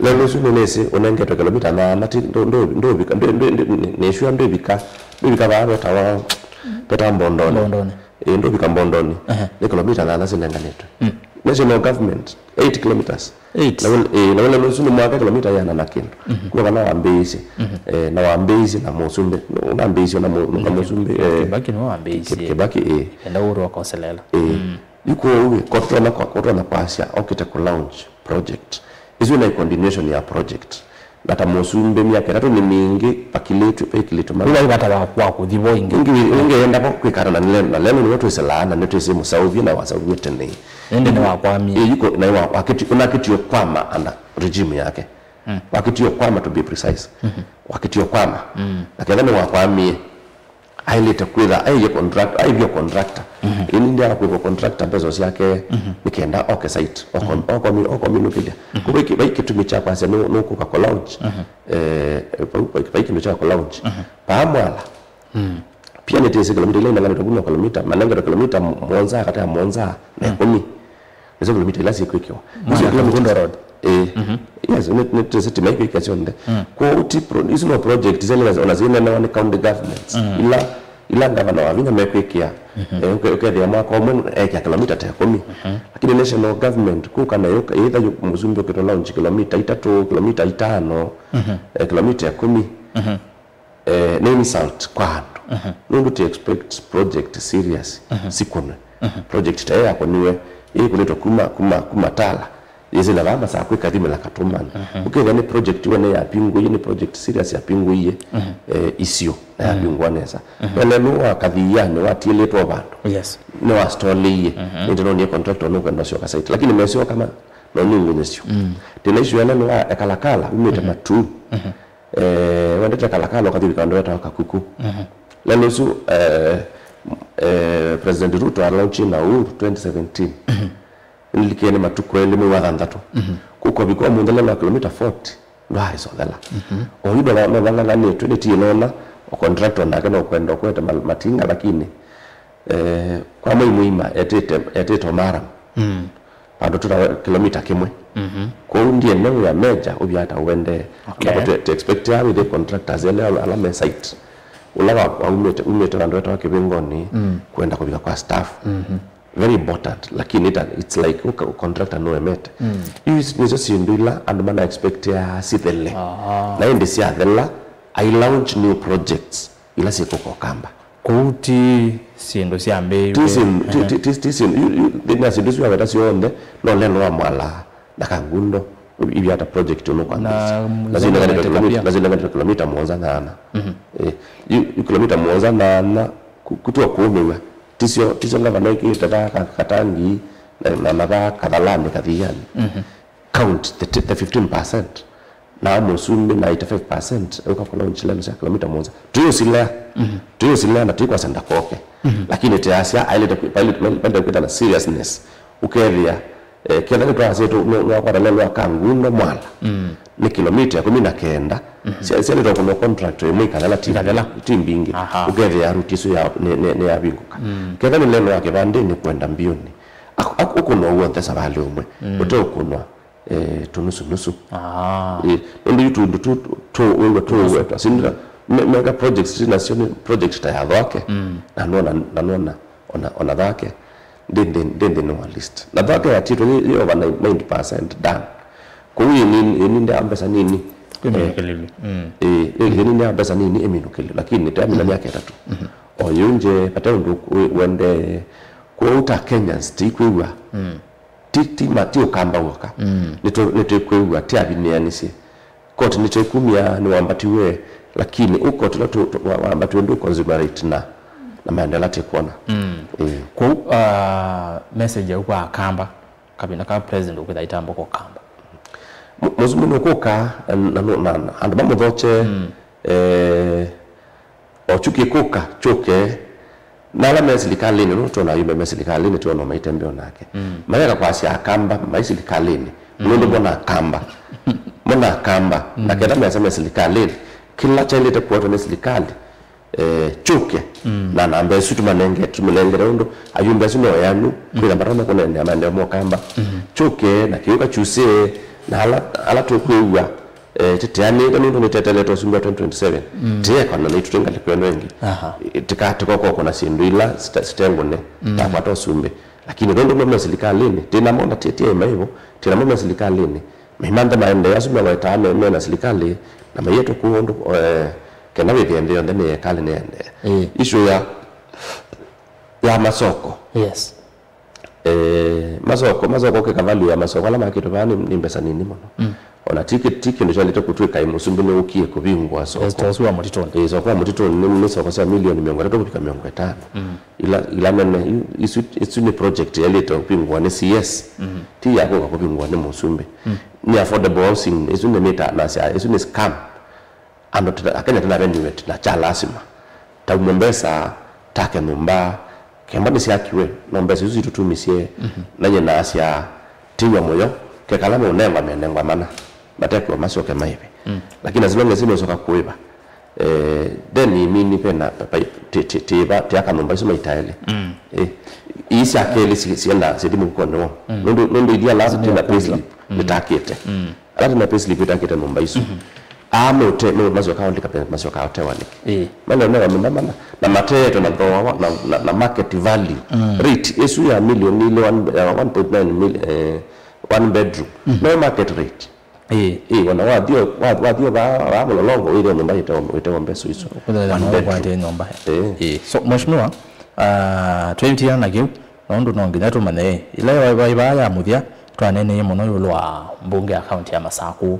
lelũ ũsu nĩnĩsĩ ũnengetwe kilomita nyanya, ti, ndũ-, ndũ-, ndũvika, ndũ-, ndũ-, ndũ-, nĩ-, nĩsua ndwĩvika, ndwĩvika vaa vetawa, vetawa Mbondoni. Mbondoni. Ĩĩ, ndũvika Mbondoni. Ehe. Nĩ kilomita nyanya sinenganĩtwe. Mm. National government, eight kilometers. Eight. Na ũla, eh, na ũla ũsu nĩ mwaka kilomita ĩana na kĩndũ. Mhm. Kuma kana wambĩĩisye. Mhm. Eh, na wambĩĩisye na mũsumbĩ. Ũnambĩĩisye na mũ-, na mũsumbĩ, eh, Kibaki nĩwe wambĩĩisye. Kibaki, eh. Enda Uhuru akoselela. Eh. Mm. Yu kwoou, ko tũtonya kwa, ko tũtonya kwasya okĩte kũ launch project. Isu nĩ continuation ya project. Na ta mũsumbĩ myaka ĩtatũ nĩ mingĩ, pakilĩtwe, pakilĩtwe. Rĩu vai vata wa, wa kũthi vo ĩngĩ. Ĩngĩ, ĩngĩ enda vo kwĩkana na nĩle-, na lelo nĩwe twĩsĩlaa, na nĩtwĩsĩ mũsaũvye na wasaũvye tene. Ĩndĩ nĩwakwamie. Ĩĩ, yuko, na wa-, wakĩti-, ũnakĩtie kwama under regime yake. Mm. Wakĩtie kwama, to be precise. Mhm. Wakĩtie kwama. Mm. Na ketha nĩwakwamie, ailĩte kwĩtha, aivye contract, aivye contractor. Mhm. Ĩni ndia kwĩkwa contractor mbeso syake, mhm, nĩ kenda oke site, oko-, mhm, okomi-, okominũkĩlya. Mhm. Kwa vai kĩ-, vai kĩtumi kya kwasya nũ-, nũkũka kũ launch. Mhm. Eh, vai, vai, vai kĩndũ kya kũ launch. Mhm. Paa Mwala. Mm. Pia nĩtĩsĩ kilomita ila inenganĩtwe kuma kilomita, manengetwe kilomita mũonza kati ya mũonza na, mm, ĩkũmi. Nĩsyo kilomita ila syĩkwĩkĩwa. Mwana Icio kilomita Kagundo Road. Eh. Mhm. Yes, nĩ, nĩ, nĩ sitima ikwĩkĩa syonthe. Mm. Kwoou ti pro-, isu no project sya nĩla ona sinenewa nĩ county governments. Mm. Ila, ila ngavana wa vinya mekwĩkĩa. Mhm. Eh, ũke-, ũkethĩa mwaka ũmwe ekĩa kilomita ta ĩkũmi. Mhm. Lakini national government kũka nayo, either yu-, mũsumbĩ ũkĩtwa launch kilomita itatũ, kilomita itano, mhm, eh, kilomita ĩkũmi. Mhm. Eh, nĩ insult kwa andũ. Mhm. Nũndũ to expect project serious, mhm, sikunwe. Mhm. Project ta ĩyo yakũniwe, ĩkũnĩtwe kuma, kuma, kuma Tala. Yĩsĩla vaa masaa kwĩkathimĩla Katumani. Mhm. Ũkethĩa nĩ project wene yapingũie, nĩ project serious yapingũie, mhm, eh, isio, na, mhm, yapingũa nesa. Mhm. Wene nũ wa kathianĩ watiĩlĩtwe vandũ. Yes. Nĩwastolĩie. Mhm. Ĩndĩ nonie contractor nũkwenda syoka site. Lakini mesyoka ma, no nyungunyĩsyo. Mm. Tena icio ene nĩ wa ekalakala, umĩte, mhm, Matuu. Mhm. Eh, wendete kalakala ũkathi wĩka ũndũ wetawa kakuku. Mhm. Lelo ũsu, eh, eh, President Ruto alaunchi na Uhuru twenty seventeen. Mhm. Nĩlikĩe nĩ matukũ elĩ mwei wa thanthatũ. Mhm. Kũkwa vikwa mũnthela na kilomita forty, ndwaaĩsothela. Mhm. Oyu no, no vang'ang'anĩtwe nĩ tiĩ nona, o contractor nake no kwenda ũkwete ma-, matinga, lakini, eh, kwa mwei mũima etĩte, etĩte Omaram. Mm. Vandũ tũta kilomita kĩmwe. Mhm. Kwoou ndiene wĩa meja ũvya ata ũendee. Okay. Ambapo tu, tu expect ya with the contractors ele ala, ala me site. Ũla wa, wa umĩte, umĩte vandũ wetawa Kĩvĩngoni, mm, kwenda kũvika kwa staff. Mhm. Very important, lakini ita, it's like ũka, contractor nũemete. Mm. Iu nĩsyo syĩndũ ila andũ mana expect ya sithele. Aha. Na ĩndĩ syathela, I launch new projects. Ila syĩkũka Ũkamba. Kũu ti syĩndũ syambĩĩw'e. Ti syĩndũ, ti, ti, ti, ti syĩndũ, yu, yu, nthĩnĩ wa syĩndũ isu waweta syonthe, no lelo wa Mwala na Kangundo, ivyata project ũnũ kwa na, na zinenganĩtwe kilomita, na zinenganĩtwe kilomita mũonza na ana. Mhm. Eh, yu, yu kilomita mũonza na ana, ku-, kũtua kũũmĩw'a. Tisyo, tisyo ngavana ĩkĩĩte vaa ka-, katangi, na, na, na vaa kathalani kathiani. Mhm. Count the, the fifteen percent. Na mũsumbĩ na eighty-five percent euka kũlaunch lelo sya kilomita mũonza. Tũyũsilea. Mhm. Tũyũsilea na tũikwasya ndakoke. Mhm. Lakini tĩasya ailĩte kwĩ-, vailĩte, vailĩte kwĩta na seriousness. Ũkethĩa, eh, ketha nĩtwasĩtũ nwakwata lelo wa Kangundo Mwala. Mm. Nĩ kilomita ĩkũmi na kenda. Mhm. Sya-, syalĩtwe kũnwa contract ĩmwe ikathela ti, ikathela, ti mbingĩ. Aha. Ũkethĩa ruti ĩsu ya, nĩ, nĩ, nĩyavingũka. Mm. Ketha nĩ lelo wa kĩvandĩnĩ kwenda mbiũnĩ. Ak-, ak-, ũkũnwa w'onthe savalĩ ũmwe. Mm. Ũteũkũnwa eh, tũnusunusu. Ah. Eh, nũndũ yu tũndũ tu, tu, wĩw'a tũwetwa. Sindira, me-, mega projects nasyo nĩ project ta ya Thwake. Mm. Na nona, na nona, ona, ona Thwake, ndĩ nthĩ, ndĩ nthĩnĩ wa list. Na Thwake yatitwe yĩ, yĩ over ninety percent done. Kwoou yĩ nini, yĩ nini ya mbesa nini? Ĩminũkĩlĩlwe. Eh, mm. Eh, yĩ, yĩ nini ya mbesa nini ĩminũkĩlwe. Lakini nĩtwamina, mm, myaka ĩtatũ. Mm-hmm. Oyu nje, vate ũndũ wĩ-, wendee. Kwoou ta Kenyans, tĩikwĩw'a. Mm. Ti, ti ma, ti Ũkamba w'oka. Mm. Nĩtũ-, nĩtwĩkwĩw'a, ti avinĩanĩsye. Koti nĩtwĩkumya nĩwambatiwe, lakini ũkoti ũla tũ-, tũ-, wa-, wambatiwe ndũ consumerate na, na maendeeo ala tĩkwona. Mm. Ĩĩ. Kwoou, ah, message yau kwa Akamba, kavinda ka president ũkwĩtha itambũka Ũkamba. Mu-, mũsumbĩ nũkũka, na, na, na, na andũ mamũthokye, mm, eh, O kyuki kũka, kyũke. Na ala me silikalĩnĩ, no twona ayumbe me silikalĩnĩ, twona maitembea nake. Mm. Mayeka kwasya Akamba, mai silikalĩnĩ. Mm. Nũndũ mona Akamba. Mona Akamba. Mm. Na ketha mesa me silikalĩnĩ. Kĩla kyaĩlĩte kũetwa nĩ silikalĩ, eh, kyũke. Mm. Na namba ĩsu tũmanenge-, tũmĩnengere ũndũ ayumbe asu no eanu, mm, kwĩna matonya kũneenea maendeeo ma Ũkamba. Mm. Kyũke, na kĩũka kyusĩe, na ala, ala tũkwĩw'a, eh, tĩteanĩte nũndũ nĩteteelete ũsumbĩ wa twenty twenty-seven. Mm. Tĩekana na itũ twĩ ngalĩko ĩno ĩngĩ. Aha. Eh, tĩka-, tĩkokokwa na syĩndũ ila site-, sitengũne, mm, takwata ũsumbĩ. Lakini nũndũ me, me silikalĩnĩ, tĩ namo na ti, ti aima ĩvo, tĩ namo me silikalĩnĩ, maimanthe maendeea asu mewaĩtaa me, me na silikalĩ, na maietwe kũu ũndũ, eh, kenda wĩthĩe nthĩ yonthe nĩ ekalĩ nĩendee. Ĩĩ. Issue ya, ya masoko. Yes. Eh, masoko, masoko ũkĩka value ya masoko ala makĩtwe vaa nĩ, nĩ mbesa nini mũno. Mm. Ona ti kĩ-, ti kĩndũ kyaĩlĩte kũtw'ĩka ĩ mũsumbĩ nĩũkie kũvingũa soko. Yes, ta ũsu wa mũtitũnĩ. Eh, soko wa mũtitũnĩ nĩ, nĩ soko sya milioni mĩongo ĩtatũ kũvika mĩongo ĩtano. Mm. Ila, ila nene, yu-, isu, isu nĩ project yaĩlĩte kũvingũa nĩ C S. Mm. Ti ya kũka kũvingũa nĩ mũsumbĩ. Mm. Nĩ affordable housing, isu nĩ mĩta, nasya, isu nĩ scam. Andũ tena, Akenya tena venue tena kya lasima. Taumwe mbesa, take nyũmba, kemba nĩsyakiwe, no mbesa isu situtumisye, mhm, na nyie nasya, tiw'a mũyo, kekala meũnengwa menengwa mana, matekwa masyoke maĩve. Mm. Lakini as long as imeũsyoka kũĩva, eh, then imini pena, pa, pa, ti, ti, tiĩva, tiaka nyũmba isu maita elĩ. Mm. Eh, ii sya kelĩ si, sienda, sithi mũvukonĩ woo. Mm. Nũndũ, nũndũ ithi ala tina payslip, mm, nĩtakĩte. Mm. Ala tena payslip ĩtakĩte nyũmba isu. Mhm. Aa meũte, me, masyoka andĩka pe, masyoka ũtewa nĩkĩ? Ĩĩ. Maleonea nyũmba mana, na mateetwe na thooa wa, na, na, na market value. Mm. Rate ĩsu ya million ilĩ one, ya one point nine mil, eh, one bedroom. Mhm. No market rate. Ĩĩ. Ĩĩ, ona wathio, wa, wathio va, va mũlolongo wĩthĩa nyũmba ĩtewa, ĩtewa mbesa isu. Kũthela one bedroom. Ũkwatĩe nyũmba. Ĩĩ. Ĩĩ. So, Mheshimiwa, ah, twĩtiana na kĩu. Nũndũ no nginya tũmanye, ĩ, ĩla yaĩ vaa ya mũthya, twaneeneie mũno ĩũlũ wa mbunge ya kaunti ya Masakũ,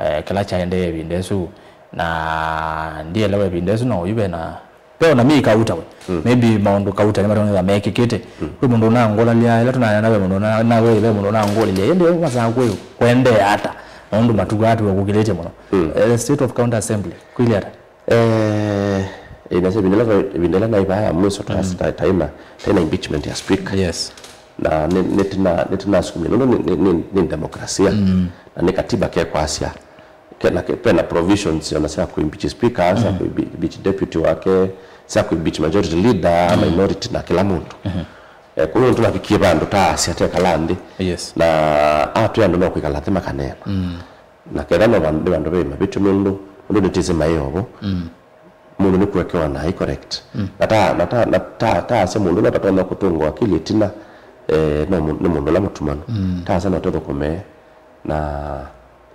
eh, kĩla kyaendee ĩvinda ĩsu, na ndielewa ĩvinda ĩsu no oyu ve na, ve ona mĩi kauta we. Mm. Maybe maũndũ kauta nĩmatonyethwa mekĩkĩte. Mm. Kwĩ mũndũ ũnangũlalya, ĩla tũnaneena ve mũndũ ũna-, na we ve mũndũ ũnangũlilya, ĩndĩ Masakũ ĩ, kũendee ata? Nũndũ matukũ aa tũkũkĩlĩtye mũno. Mm. Eh, State of County Assembly, kwĩlĩ ata? Eh, inasya ĩvinda ĩla, ĩvinda ĩla naĩ vaa ya mwiso ta, mm, ta, taima, taina impeachment ya speaker. Yes. Na nĩ, nĩtina, nĩtinasukumia, nũndũ nĩ, nĩ, nĩ, nĩ demokrasia. Mm. Na nĩ katiba kekwasya. Ke, na ke, pena provisions ona sya kũimpeach speaker, sya, mm, kũimpeach deputy wake, sya kũimpeach majority leader, mm, minority na kĩla mũndũ. Mm-hmm. Eh, kwoou nĩtũnavikie vandũ taasya tekala nthĩ. Yes. Na atwĩa andũ no kwĩkala nthĩ makaneena. Mm. Na ketha no vandũ, nĩ vandũ ve mavĩtyo nũndũ, nũndũ nĩtĩsĩ maĩ ovo. Mm. Mũndũ nĩkũekewa naĩ correct. Mm. Na ta, na ta, na ta, ta asya mũndũ no tatonya kũtũngwa akili ĩtina, eh, no mũ-, nĩ mũndũ ũla mũtumanu. Mm. Ta asya no tũthũkũme na,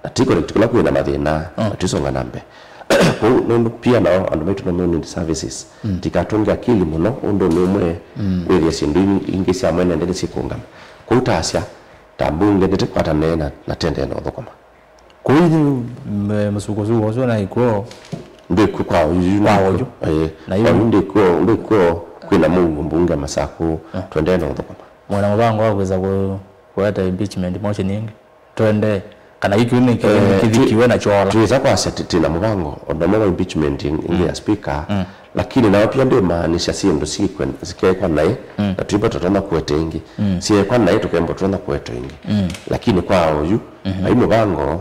na ti correct kũla kwĩ na mathĩna, oh, na tũisonga na mbee. Kwoou nũndũ pia nao andũ maitũ no me need services. Mm. Tikatũnge akili mũno ũndũ nĩ ũmwe, mm, wĩthĩa syĩndũ in-, ingĩ sya mwene nthĩ nĩsyĩkũngama. Kwoou ta asya, ta mbunge nĩtĩkwatane na, na tendee na ũthũkũma. Kũu yu, m-, mũsukosuko ũsu naĩ kw'o. Ndĩ kw'o kwa oyu. Kwa oyu. Eh, na kwa yu oyu ndĩ kw'o, ndĩ kw'o kwĩna mũuo mbunge Masakũ, eh, tũendee na ũthũkũma. Mwĩna mũvango wa kwĩsa kũ-, kũete impeachment motion ĩngĩ? Tũendee. Kana yu kĩu nĩ kĩ-, eh, kĩthikiwe na kyola? Twĩsa kwasya tĩ-, twĩna mũvango, ũndũ ũmwe wa impeachment ĩng-, ĩngĩ, mm, ya speaker. Mm. Lakini nao pia ndĩmaanisya syĩndũ sikwe-, sikekwa naĩ, mm, na twĩva tũtonya kũete ĩngĩ. Mm. Syeekwa naĩ tũkemba tũtonya kũete ĩngĩ. Mm. Lakini kwa oyu, mhm, vai mũvango,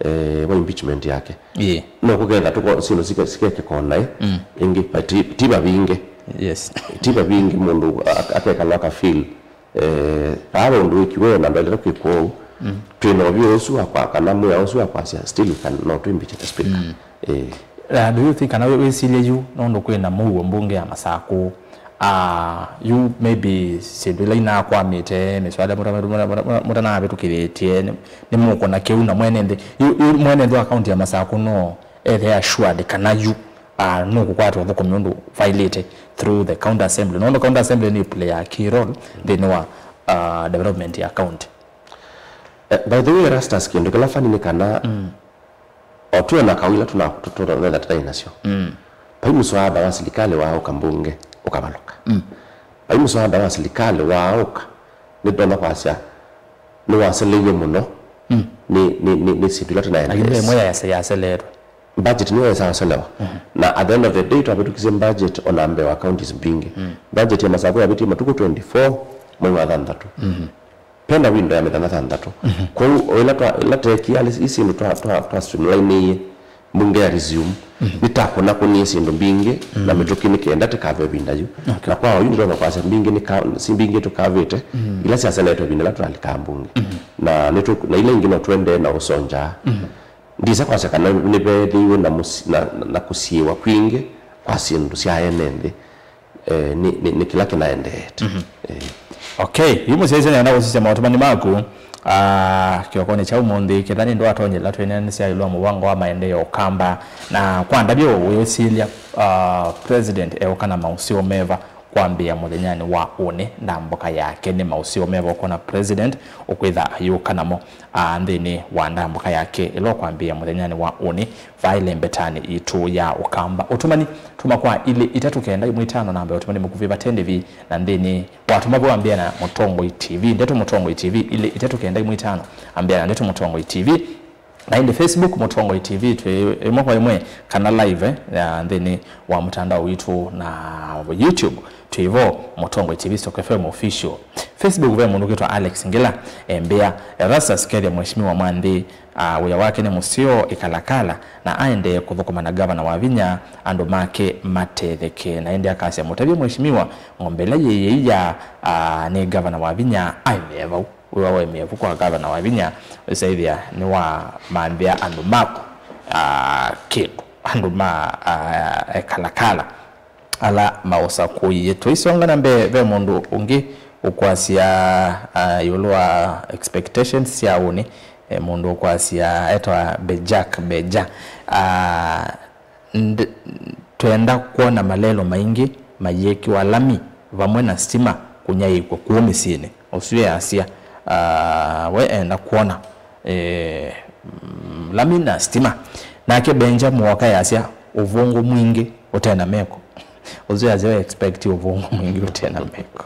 eh, wa impeachment yake. Ĩĩ. No kũketha tũko-, syĩndũ sike-, sikekeka o naĩ, mm, ĩngĩ, but ti, ti vavinge. Yes. Ti vavinge mũndũ ak-, akekala akafeel Eh, vaa ve ũndũ wĩkiwe na ndwaĩlĩte kwĩkwa ũu. Mm. Twĩ na ũvyũ ũsu wa kwa, kana mwĩa ũsu wa kwasya, still we can, no tũimpeach the speaker. Mm. Eh. Uh, do you think kana wĩ-, wĩsilye yu nũndũ kwĩ na mũuo mbunge ya Masakũ? Ah, yu maybe syĩndũ ila inakwamĩte, mĩswada mũta-, mũta-, mũta-, mũta-, mũtanavĩtũkĩthĩtye, nĩ, nĩ mũkũna kĩu na mwene nthĩ. Yu, yu mwene nthĩ wa kaunti ya Masakũ no ethĩa assured kana yu ah, nũkũkwata ũthũkũmi ũndũ vaĩlĩte through the county assembly. Nũndũ county assembly nĩ play a key role nthĩnĩ wa, ah, development ya county. Eh, by the way, Erastus, kĩndũ kĩla funny nĩ kana, mm, o twĩ na kaũ ila tũna-, tũ-, tũ-, tũnetha tũtaĩ nasyo. Mm. Vai mũswada wa silikalĩ waaũka mbunge, ũkavalũka. Mm. Vai mũswada wa silikalĩ waaũka, nĩtũtonya kwasya, nĩwaseleiwe mũno, mm, nĩ, nĩ, nĩ, nĩ syĩndũ ila tũnaendeesya. Lakini ĩmwe yase-, yaseleetwe. Budget nĩyo yĩsaselewa. Mhm. Na at the end of the day, twavĩtũkisye budget ona mbee wa counties mbingĩ. Mm. Budget ya Masakũ yavĩtie matukũ twenty-four mwei wa thanthatũ. Mhm. Pena window ya mĩthenya thanthatũ. Mhm. Kwoou, o ĩla twa-, ĩla teekie, ĩ syĩndũ twa, twa, twa streamlineie, mbunge ya resume, mhm, nĩtakũnakũnie syĩndũ mbingĩ, na, mhm, mĩtũkĩ nĩ kenda tĩkave ĩvinda yu. Okay. Na kwa oyu ndĩtonya kwasya mbingĩ nĩ ka-, si mbingĩ tũkavĩte, mhm, ila syaseleetwe ĩvinda ĩla tũnalikaa mbunge. Mhm. Na nĩtũ-, na ila ingĩ no tũendee na ũsonjaa. Mhm. Ndisa kwasya kana nĩveethĩiwe na mũsi-, na, na, na kũsiĩwa kwingĩ kwa syĩndũ sya ene nthĩ. eh, nĩ, nĩ, nĩ kĩla kĩnaendeete. Eh. Okay, yu mũsyaĩĩsya nĩenda kũsisya maũtũmani maku. Ah, kĩokonĩ kya ũmũnthĩ, kĩtha nĩ ndwatonyela twĩnene sya ĩlũ wa mũvango wa maendeeo Ũkamba, na kwa ndavya wĩũsilya, ah, President eũka na maũseo meva kwambĩĩa mũthenyanĩ wa ũnĩ, ndambũka yake nĩ maũseo meva ũkwona President ũkwĩtha ayũka namo, ah, nthĩnĩ wa ndambũka yake ĩla ũkwambĩĩa mũthenyanĩ wa ũnĩ, vaa ĩlembetanĩ yitũ ya Ũkamba. Ũtũmani, tũma kwa ilĩ itatũ kenda imwe itano namba ya ũtũmani mũkuvĩ vate ndĩvi, na nthĩnĩ watũma vau ambĩa na Mũtongoi T V, Ndeto Mũtongoi T V, ilĩ itatũ kenda imwe itano, ambĩa na Ndeto Mũtongoi T V. Na ĩndĩ Facebook Mũtongoi T V twĩ ĩmwe kwa ĩmwe kana live, eh, ya nthĩnĩ wa mũtandao witũ, na YouTube twĩ vo Mũtongoi T V Stock F M Official. Facebook ve mũndũ ũkwĩtwa Alex Ngila, embĩa, Erastus kethya Mheshimiwa Mwanthi, ah, wĩa wake nĩ mũseo ĩkalakala, na aendee kũthũkũma na ngavana Wavinya andũ make matetheke. Na ĩndĩ akasya, mũtavye Mheshimiwa, ng'ombe ĩla yĩyĩia, ah, nĩ ngavana Wavinya aĩmĩe vau. Wĩwa wa ĩmĩevu kwa ngavana Wavinya, wĩsaĩthĩa nĩwamanthĩa andũ maku, ah, kĩndũ, andũ ma, ah, ekalakala ala maũsakũie. Tũisonga na mbee, ve mũndũ ũngĩ ũkwasya, ah, ĩũlũ wa expectations sya ũnĩ, eh, mũndũ ũkwasya etwa Bejak Beja. Ah, Nd-, twenda kwona malelũ maingĩ mayĩkĩwa lami vamwe na sitima kũnyaĩĩkw'a kũũ mĩsyĩnĩ, ũsu easya. Ah, we enda kwona, eh, mm, lami na sitima. Nake Benja Mũoka easya, ũvũngũ mwingĩ ũte na meko. Ũsu easya we expect ũvũngũ mwingĩ ũte na meko.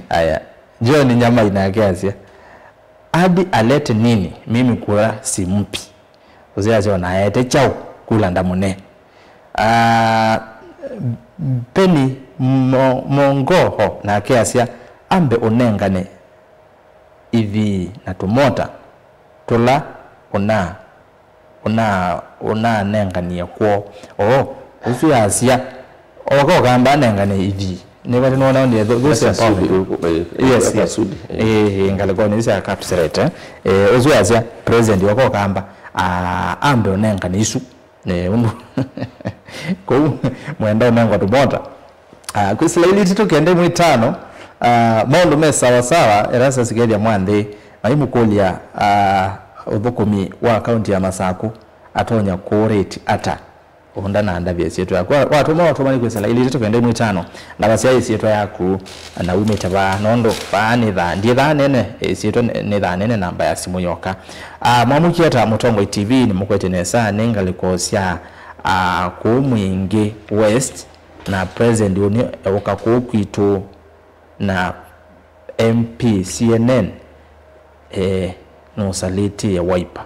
Aya, John Nyamai nake asya, Adi alete nini? Mimi kura simpi. Ũsu asya, ona aete kyaũ, kula ndamũne. Ah, Penny Mo-, Mongoho nake asya, ambe ũnengane ithii na tũmota tũla ũna ũna ũnanenganie kwoo. Oo, ũsu yasya, oka ũkamba anengane ithii. Nĩwati nona ndiye those empowerment. Yes, yes. Eh, ngalĩkonĩ isu ya Kapseret, eh. Eh, ũsu yasya, President oka ũkamba, ah, ambe ũnengane isu. Eh, ũndũ. Kũu, mwenda ũnengwa tũmota. Ah, kwĩsĩla ilĩ itatũ kenda imwe itano, ah, maũndũ me sawa sawa, Erastus Kethya Mwanthi, na imũkũlya, ah, ũthũkũmi wa kaunti ya Masaku atonya kũ rate ata? Ũnda na ndavya ĩsyĩtwa yaku. Wa-, watũma, watũma nĩ kwĩsĩla ilĩ itatũ kenda imwe itano, ndavasya ĩsyĩtwa yaku, na umĩte vaa, nũndũ vaa nĩ thaa, ndiĩ thaa nene, ĩsyĩtwa nĩ, nĩ thaa nene, namba ya simũ yoka. Ah, mwamũkie ata Mũtongoi T V, nĩmũkwete nesa, nĩ ngalĩko sya, ah, kũu Mwingĩ West, na President ũnĩ eũka kũu kwitũ na M P C N N, eh, nũsalĩtĩe Wiper.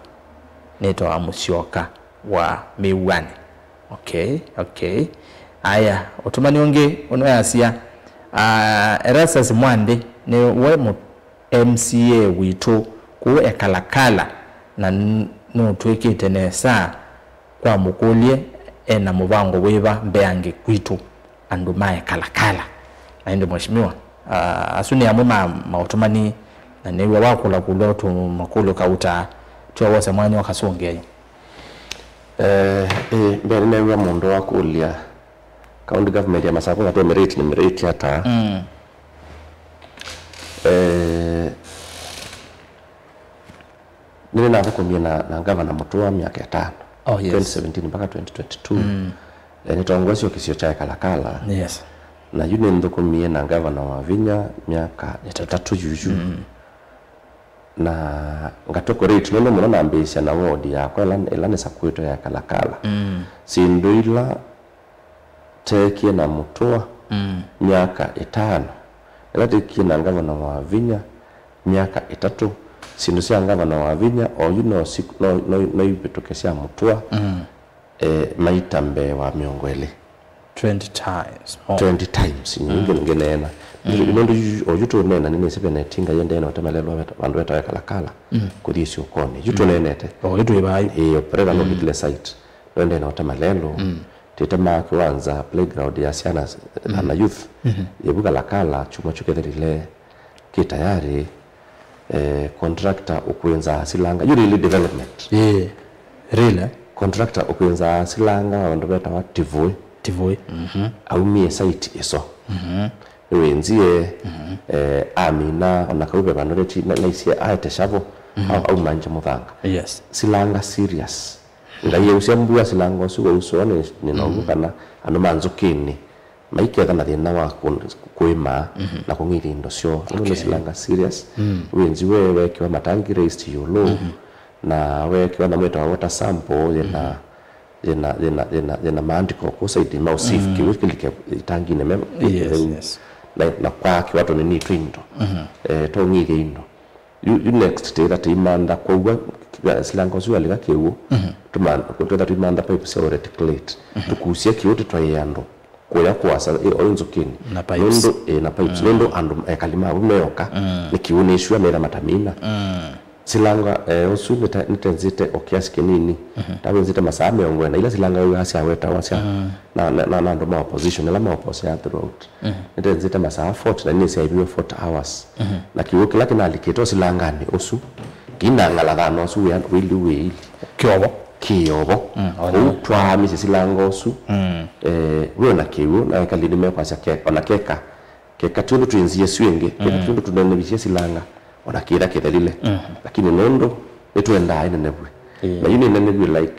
Nĩtawa Mũsyoka wa Mĩw'anĩ. Okay, okay. Aya, ũtũmani ũngĩ ũnũyasya, ah, Erastus Mwanthi nĩwe mũ-, M C A witũ kũu Ekalakala, na n-, nũtwĩkĩte nesa. Kwa mũkũlye, e na mũvango wĩva mbeange kwitũ andũ ma Ekalakala? Na ĩndĩ Mheshimiwa, ah, asu nĩ amwe ma maũtũmani, na nĩw'a wakũla kũlwa tũmakũlyo kauta, twawose mwanya ũkasũngĩa. Eh, eh, mbee nĩneew'a mũndũ wakũlya county government ya Masaku na tũmĩrĩti nĩmĩrĩti ata? Mm. Eh, Nĩnĩnathũkũmie na, na Ngavana Mũtũa myaka ĩtano, oh, yes, twenty seventeen mpaka twenty twenty-two. Mm. Eh, nĩtongoesye kĩsio kya Ekalakala. Yes. Na yu nĩnthũkũmie na Ngavana Wavinya myaka ĩtatũ yuyu. Mm. Na ngatũkũrĩte nũndũ mũno nambĩĩsya na ward yakwa ĩla, ĩla nĩsakuĩtwe ya Ekalakala. Mm. Syĩndũ ila teekie na Mũtũa, mm, myaka ĩtano, ĩla teekie na Ngavana Wavinya myaka ĩtatũ, syĩndũ sya Ngavana Wavinya oyu no si-, no, no, no ivĩtũke sya Mũtũa, mm, eh, maita mbee wa mĩongo ĩlĩ. Twenty times more. Twenty times, mm, nge-, ngeneena. Mm. Nũndũ yu, oyu tũneena, nĩnĩsĩ vena ĩtinga yĩendee na ũtema lelũ vandũ vetawa Ekalakala, mm, kũthi Ĩsyũkonĩ. Yu, mm, tũneenete. Oyu twĩ vai. Ĩĩ, opereta, mm, nũkĩtile site. Nũendee na ũtema lelũ. Mm. Tĩtemaa kĩwanza playground ya syana, mm, na youth. Mm-hmm. Yĩvu Kalakala, kyumwa kyu kĩthelile kĩ tayari, eh, contractor ũkwĩnzaa silanga. Yu really development. Yeah. Really? Contractor ũkwĩnzaa silanga vandũ vetawa Tivũĩ. Tivũĩ. Mhm. Aumie site ĩso. Nĩwĩnzie, eh, amina, ona kau ve vandũ nĩti-, na-, naisye aete shovel, au-, aumangye mũthanga. Yes. Silanga serious. Ngai eusya mbua silanga ũsu wa ũsoo nĩ, nĩ novu kana andũ ma nzũkĩnĩ maiketha na thĩna wa kũ-, kũĩma na kũng'ithya indo syoo. Nũndũ nĩ silanga serious. Wĩnzi we wekiwa matangi raised ĩũlũ, na wekiwa na mwĩtawa water sample yĩna, yĩna, yĩna, yĩna, yĩna maandĩko kũsaidi ma ũsafe kĩw'ũ kĩlike itanginĩ me. Yes, yes. Na, na kwakiwa tũnini twĩ indo, eh, tũng'ithya indo. Yu, yu next twĩtha tũimantha kwoou silanga ũsu walika kĩw'ũ, tũma-, twĩtha tũimantha pipe sya reticulate. Tũkusya kĩw'ũ tũtwaĩe andũ kũya kũasa, ĩ, oyu nzũkĩnĩ. Na pipes. Nũndũ, ĩ, na pipes. Nũndũ andũ ekali ma vu meoka, nĩ kĩw'ũ nĩ sure metha matamina. Silanga, eh, ũsu nĩte-, nĩtenzĩte o kiasi kĩnini. Tawenzĩte masaa mĩongo ĩna, ila silanga yu syawetawa sya na, na, na, na andũ ma opposition, ala ma opposea throughout. Nĩtenzĩte masaa forty na nĩsyaĩviwe forty hours. Na kĩw'ũ kĩla kĩnalikĩte o silanganĩ ũsu, kĩinang'ala thana ũsu wĩa-, wĩli wĩili. Kĩovo. Kĩovo. Kũu twaamisye silanga ũsu, eh, wĩ ona kĩw'ũ, na ekali nĩmekwasya ke-, ona keka, keka ti ũndũ twĩnzie syũ ĩngĩ, keka ti ũndũ tũnenevisye silanga, ona kĩtha kĩthelile. Lakini nũndũ nĩtwendaa ĩnenevw'e. Na yu nĩnenevw'e, like,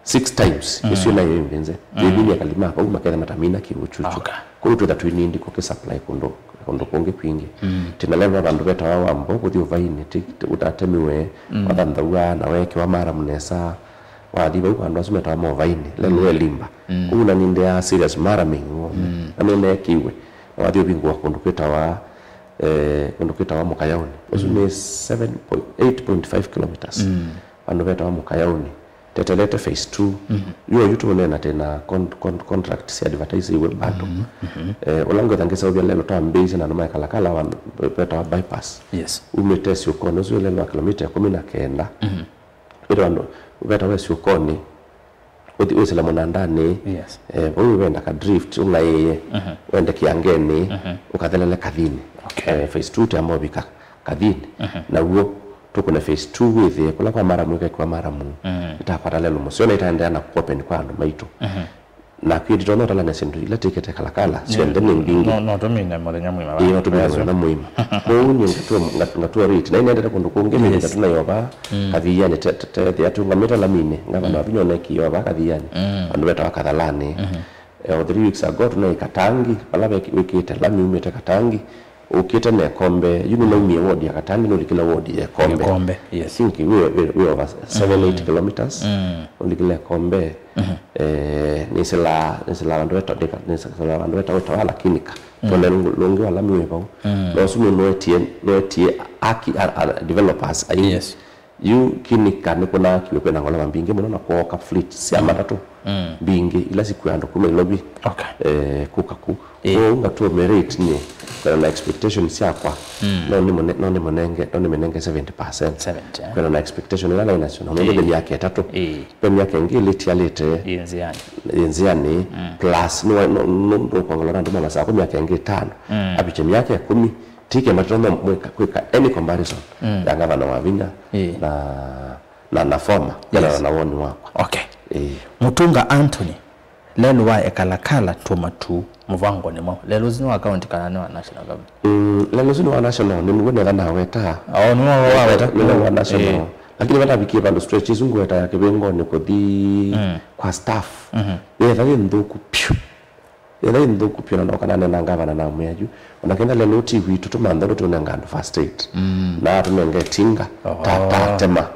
six times, ĩsu nayo ĩmbĩnze. Yĩvinya kalima vau maketha matamina kĩw'ũ kyũkyũ. Okay. Kũu twĩtha twĩnindi kũkĩsupply kũndũ, kũndũ kũngĩ kwingĩ. Tĩna level vandũ vetawa Wambo, kũthi ũvainĩ, ti, ti, ũtatemiwe, wathanthaua, na wekiwa maramu nesa, wathi vau vandũ asu metawa ma ũvainĩ, lelo elimba. Kũu na nindea serious maraming wone. Na nĩneekiwe. Na wathi ũvingũa kũndũ kwĩtawa, eh, kũndũ kwĩtawa Mũkayaũnĩ. Ũsu nĩ seven point, eight point five kilometers. Vandũ vetawa Mũkayaũnĩ. Tetelete phase two. Yo yu tũneena tena con-, con-, contract sya advertise iwe bado. Eh, ũla ngwetha ngĩseũvya lelo twambĩĩsye na andũ ma Kalakala wa, vetawa bypass. Yes. Umĩte Syũkonĩ, ũsu lelo wa kilomita ĩkũmi na kenda. Ĩtha andũ vetawa Syũkonĩ, ũthi wĩsĩla mũnandanĩ. Yes. Eh, vau wenda ka drift, ũng'aĩĩe, wende kĩangenĩ, ũkathelele Kathinĩ. Okay. Eh, phase two tũyamba ũvika Kathinĩ. Naw'o tũkũne phase two wĩthĩe kũla kwa maramu ĩkekĩwa maramu. Ĩtakwata lelo mũseo na ĩtaendeea na kũopen kwa andũ maitũ. Na kwĩ nditonya ũtalany'a syĩndũ ila tĩkĩte Kalakala, syonthe nĩ mbingĩ. No, no tũmine mũthenya mũima. Ĩĩ, no tũmine mũthenya mũima. Kwoou nyie ngatua, ngat-, ngatua rate. Na inendete kũndũ kũngĩ, maybe ngatũna yova, Kathiani, te, te, te, ethĩa tũngamĩte laminĩ, ngavana wa vinya ũneki yova Kathiani. Andũ vetawa Kathalani. Eh, o three weeks ago, tũnaĩ Katangi, vala wĩkĩte lami umĩte Katangi, ũkĩte na ĩkombe, yu nũnaumie ward ya Katangi, nũlikile ward ya ĩkombe. Ĩkombe, yes. I think we, we, we over seven, eight kilometers. Ũlikile ĩkombe. Eh, nĩsĩlaa, nĩsĩlaa vandũ veta, nĩsĩlaa vandũ veta, wetawa Lakinika. Tũne lũngĩ wa lami wĩ vau. Na ũsu nũ-, nũetie, nũetie aki, a, a, developers ai. Yes. Yu Kinika nĩkũnaakiwe kwĩna ngolova mbingĩ mũno na kwooka fleet sya matatũ mbingĩ ila sikua andũ kuma Nairobi, okay, eh, kũka ku. Ĩĩ. Kwoou ngatũmĩa rate nyie, kwĩna na expectation syakwa. No nĩmũne-, no nĩmũnenge, no nĩmĩnenge seventy percent. Seventy, eh. Kwĩna na expectation ĩla naĩ nasyo, na nũndũ nĩ myaka ĩtatũ. Ĩĩ. Ve myaka ĩngĩ ĩlĩ ĩtialĩte. Ĩ nzĩanĩ. Ĩ nzĩanĩ, plus nũndũ ũkwangala na andũ ma masaa kũ myaka ĩngĩ ĩtano. Avikye myaka ĩkũmi, tikĩmbatĩtwa no mwĩka, kwĩka any comparison ya ngavana wa vinya na, na, na former, kana na woni wakwa. Okay. Ĩĩ. Mutunga Anthony, lelũ wa Ekalakala tũmatu mũvangonĩ mwaũ? Lelũ ũsu nĩ wa county kana nĩ wa national government? Mm, lelũ ũsu nĩ wa national, nĩ mũw'o netha naweta. Oh, nĩ wa, wa weta? Nĩ wa national. Ĩĩ. Lakini vatavikie vandũ stretch ĩsu ngweta ya kĩvĩngoni kũthi kwa staff. Yetha yĩ nthũku piũ. Yetha yĩ nthũku piũ na noka nanena ngavana namwĩa yu, ona kenda lelũ ũti witũ tũmanthe ũndũ tũnenga andũ first aid. Na atũnenge tinga, ta, tatema.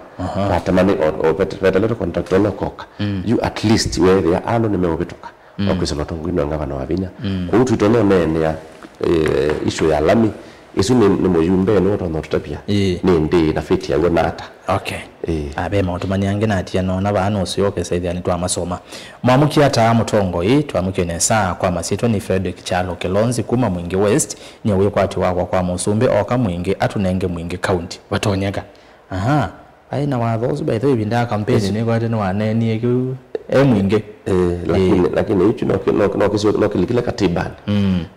Tatema nĩ o, o, vet-, veteletwe contractor ũla ũkoka. Yu at least weethĩa andũ nĩmeũvĩtũka. Wakwĩsĩlwa tũngwinwa ngavana wa vinya. Kwoou twitũ no neenea, eh, issue ya lami. Ĩsu nĩ, nĩ mũyumbe nĩ ũtonya ũtũtavya. Ĩĩ. Nĩ ndĩ na fate yaw'o nata. Okay. Ĩĩ. Ah, ve maũndũ manĩ angĩ natia nona vaa nũseo kĩsaithĩanĩ twamasoma. Mwamũkie ata mũtongoi? Twamũkie nesa. Kwa masyĩtwa nĩ Frederick Kyalo Kilonzi kuma Mwingi West. Nyie wĩkwatyo wakwa kwa mũsumbĩ oka Mwingi atũnenge Mwingi County. Vatonyeka. Aha. Aĩ na watho ũsu, by the way, ĩvinda ya kampeni nĩkwete nĩwaneenie kĩu e Mwingi. Eh, lakini, lakini hicho no, no, no, no kĩlikile katibanĩ.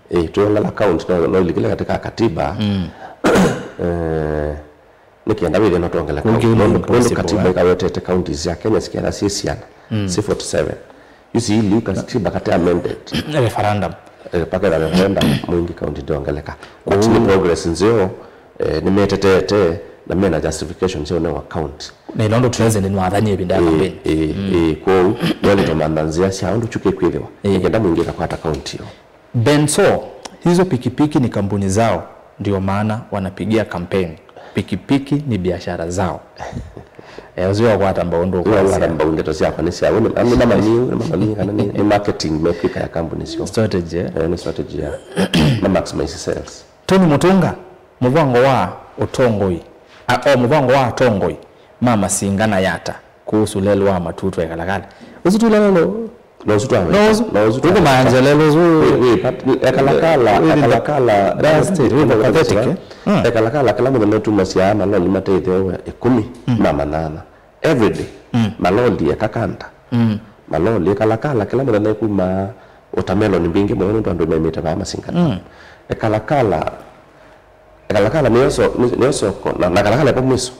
Eh, twĩongela county no, no ilikile katika katiba. Eh, nĩkenda wĩthĩe no twongele county. Nũndũ, nũndũ katiba ĩkawetete counties sya Kenya siketha syĩ siana, si forty-seven. Yu si ili katiba kate amended. Referendum. Eh, pakethwa ve kwenda mwingĩ county ndiongeleka. But nĩ progress nzeo, eh, nĩmetetete na mena justification sya ũnenwa county. Na ĩla ũndũ president nĩwathanie ĩvinda ya campaign. Ĩĩ, ĩĩ, kwoou nĩwaĩlĩte ũmantha nzĩa sya ũndũ kyu kĩkwĩthĩwa nĩkenda mwingĩ ĩkakwata county yo. Benso, hizo pikipiki ni kampuni zao, ndio maana wanapigia kampeni. Pikipiki ni biashara zao. Eh, ũsu wakwata mbau ndũkwasya. Ũkwata mbau ndeto syakwa nĩ sya, nĩ, nĩ mamanyie, nĩ mamanyie kana nĩ, nĩ marketing mekwĩka ya company syo. Strategy, eh? Eh, nĩ strategy ya na maximize sales. Tony Mutunga, mũvango wa ũtongoi, a, o mũvango wa atongoi ma Masinga na Yata kuhusu lelũ wa Matutu Ekalakala. Ũsu tu lelũ. No ũsu twa No ũsu. No ũsu twa Ũkũmanja lelũ ũsu. Wĩ, wĩ, pat-, Ekalakala, wĩ, wĩ, Ekalakala, that state, wĩ pathetic, eh? Mm. Ekalakala kĩla mũthenya tumasya maloli matethewe ĩkũmi ma manana. Every day. Mm. Maloli eka kanta. Mm. Maloli Ekalakala kĩla mũthenya ĩkuma watermelon mbingĩ mũno nũndũ andũ memĩte vaa Masinga. Mm. Ekalakala Ekalakala nĩyo so-, nĩ-, nĩyo soko, na, na Kalakala ĩpo mwiso.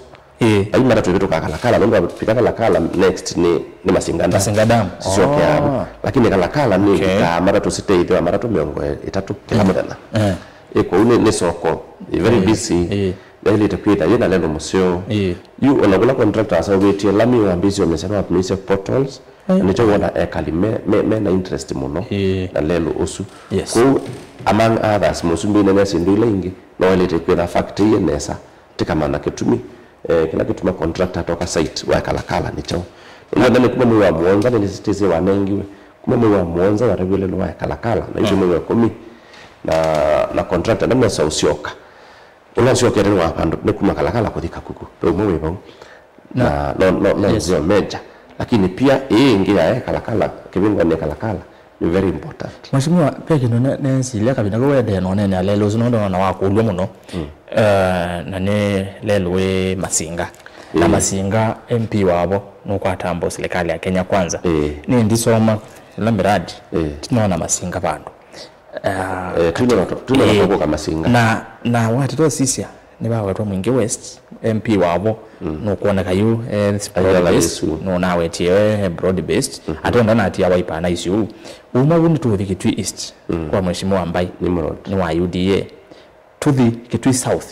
Ĩĩ. Ai matatũ ĩvĩtũkaa Kalakala, nũndũ wa kũvika Kalakala next nĩ, nĩ Masinga Dam. Masinga Dam. Sisyokeaa vu. Oh. Lakini Kalakala nĩ Okay. ĩvikaa matatũ siteithĩwa matatũ mĩongo ĩtatũ kĩla Mm. mũthenya. Eh. Ĩ kwoou nĩ, nĩ soko, ĩ very Ĩĩ. busy, Ĩĩ. yaĩlĩte kwĩtha yĩna lelũ mũseo. Ĩĩ. Yu ona kũla contractor aseũvĩtye lami wambĩĩsye ũmĩsya no atũmĩĩsye potholes, Eh. nĩkyo wona ekali me, me, me na interest mũno Ĩĩ. na lelũ ũsu. Yes. Kwoou, among others, mũsumbĩ nene syĩndũ ila ingĩ, no waĩlĩte kwĩtha fact ĩĩ nesa, tĩkamanya kĩtumi, eh, kĩla kĩtuma contractor atoka site wa Kalakala nĩ kyaũ. Nũndũ nĩ kuma mwei wa mũonza nĩ notice wanengiwe, kuma mwei wa mũonza wataviwe lelũ wa Kalakala, na yu Mm. mwei wa ĩkũmi, na, na contractor ndamesa ũsyoka. Ũla ũsyokete nĩ wa vandũ, nĩ kuma Kalakala kũthi Kakuku. Ve ũmwe wĩ vau. Na, Na, no, no, no yes. nzeo major. Lakini pia ĩĩ ĩngĩ ya Kalakala, kĩvingoni Kalakala, nĩ very important. Mheshimiwa, ve kĩndũ ne-, nesilya kavinda kau wendee na ũneenea lelũ ũsu, nũndũ nona wakũlw'a mũno. Mm. Eh, na nĩ lelũ wĩ Masinga. Na Mm. Masinga M P wavo nũkwata mbo serikali ya Kenya Kwanza. Mm. Nĩ ndisoma ĩla miradi, Mm. tinona Masinga vandũ. Ah, Eh, twĩna ati- watu, twĩna eh, watu kwa Masinga. Na, na watete ũsisya, nĩvawetwa Mwingi West, M P wavo, Mm. nũkwoneka yu, eh, Ayala broad based, Yesu. Nũnawetie, eh, broad based, Mhm. ate ndanatia Wiper na isu. Uma vu nĩtũthi Kitui East, Mm. kwa Mheshimiwa Mbai, Nimrod. Nĩ wa U D A. Tũthi Kitui South,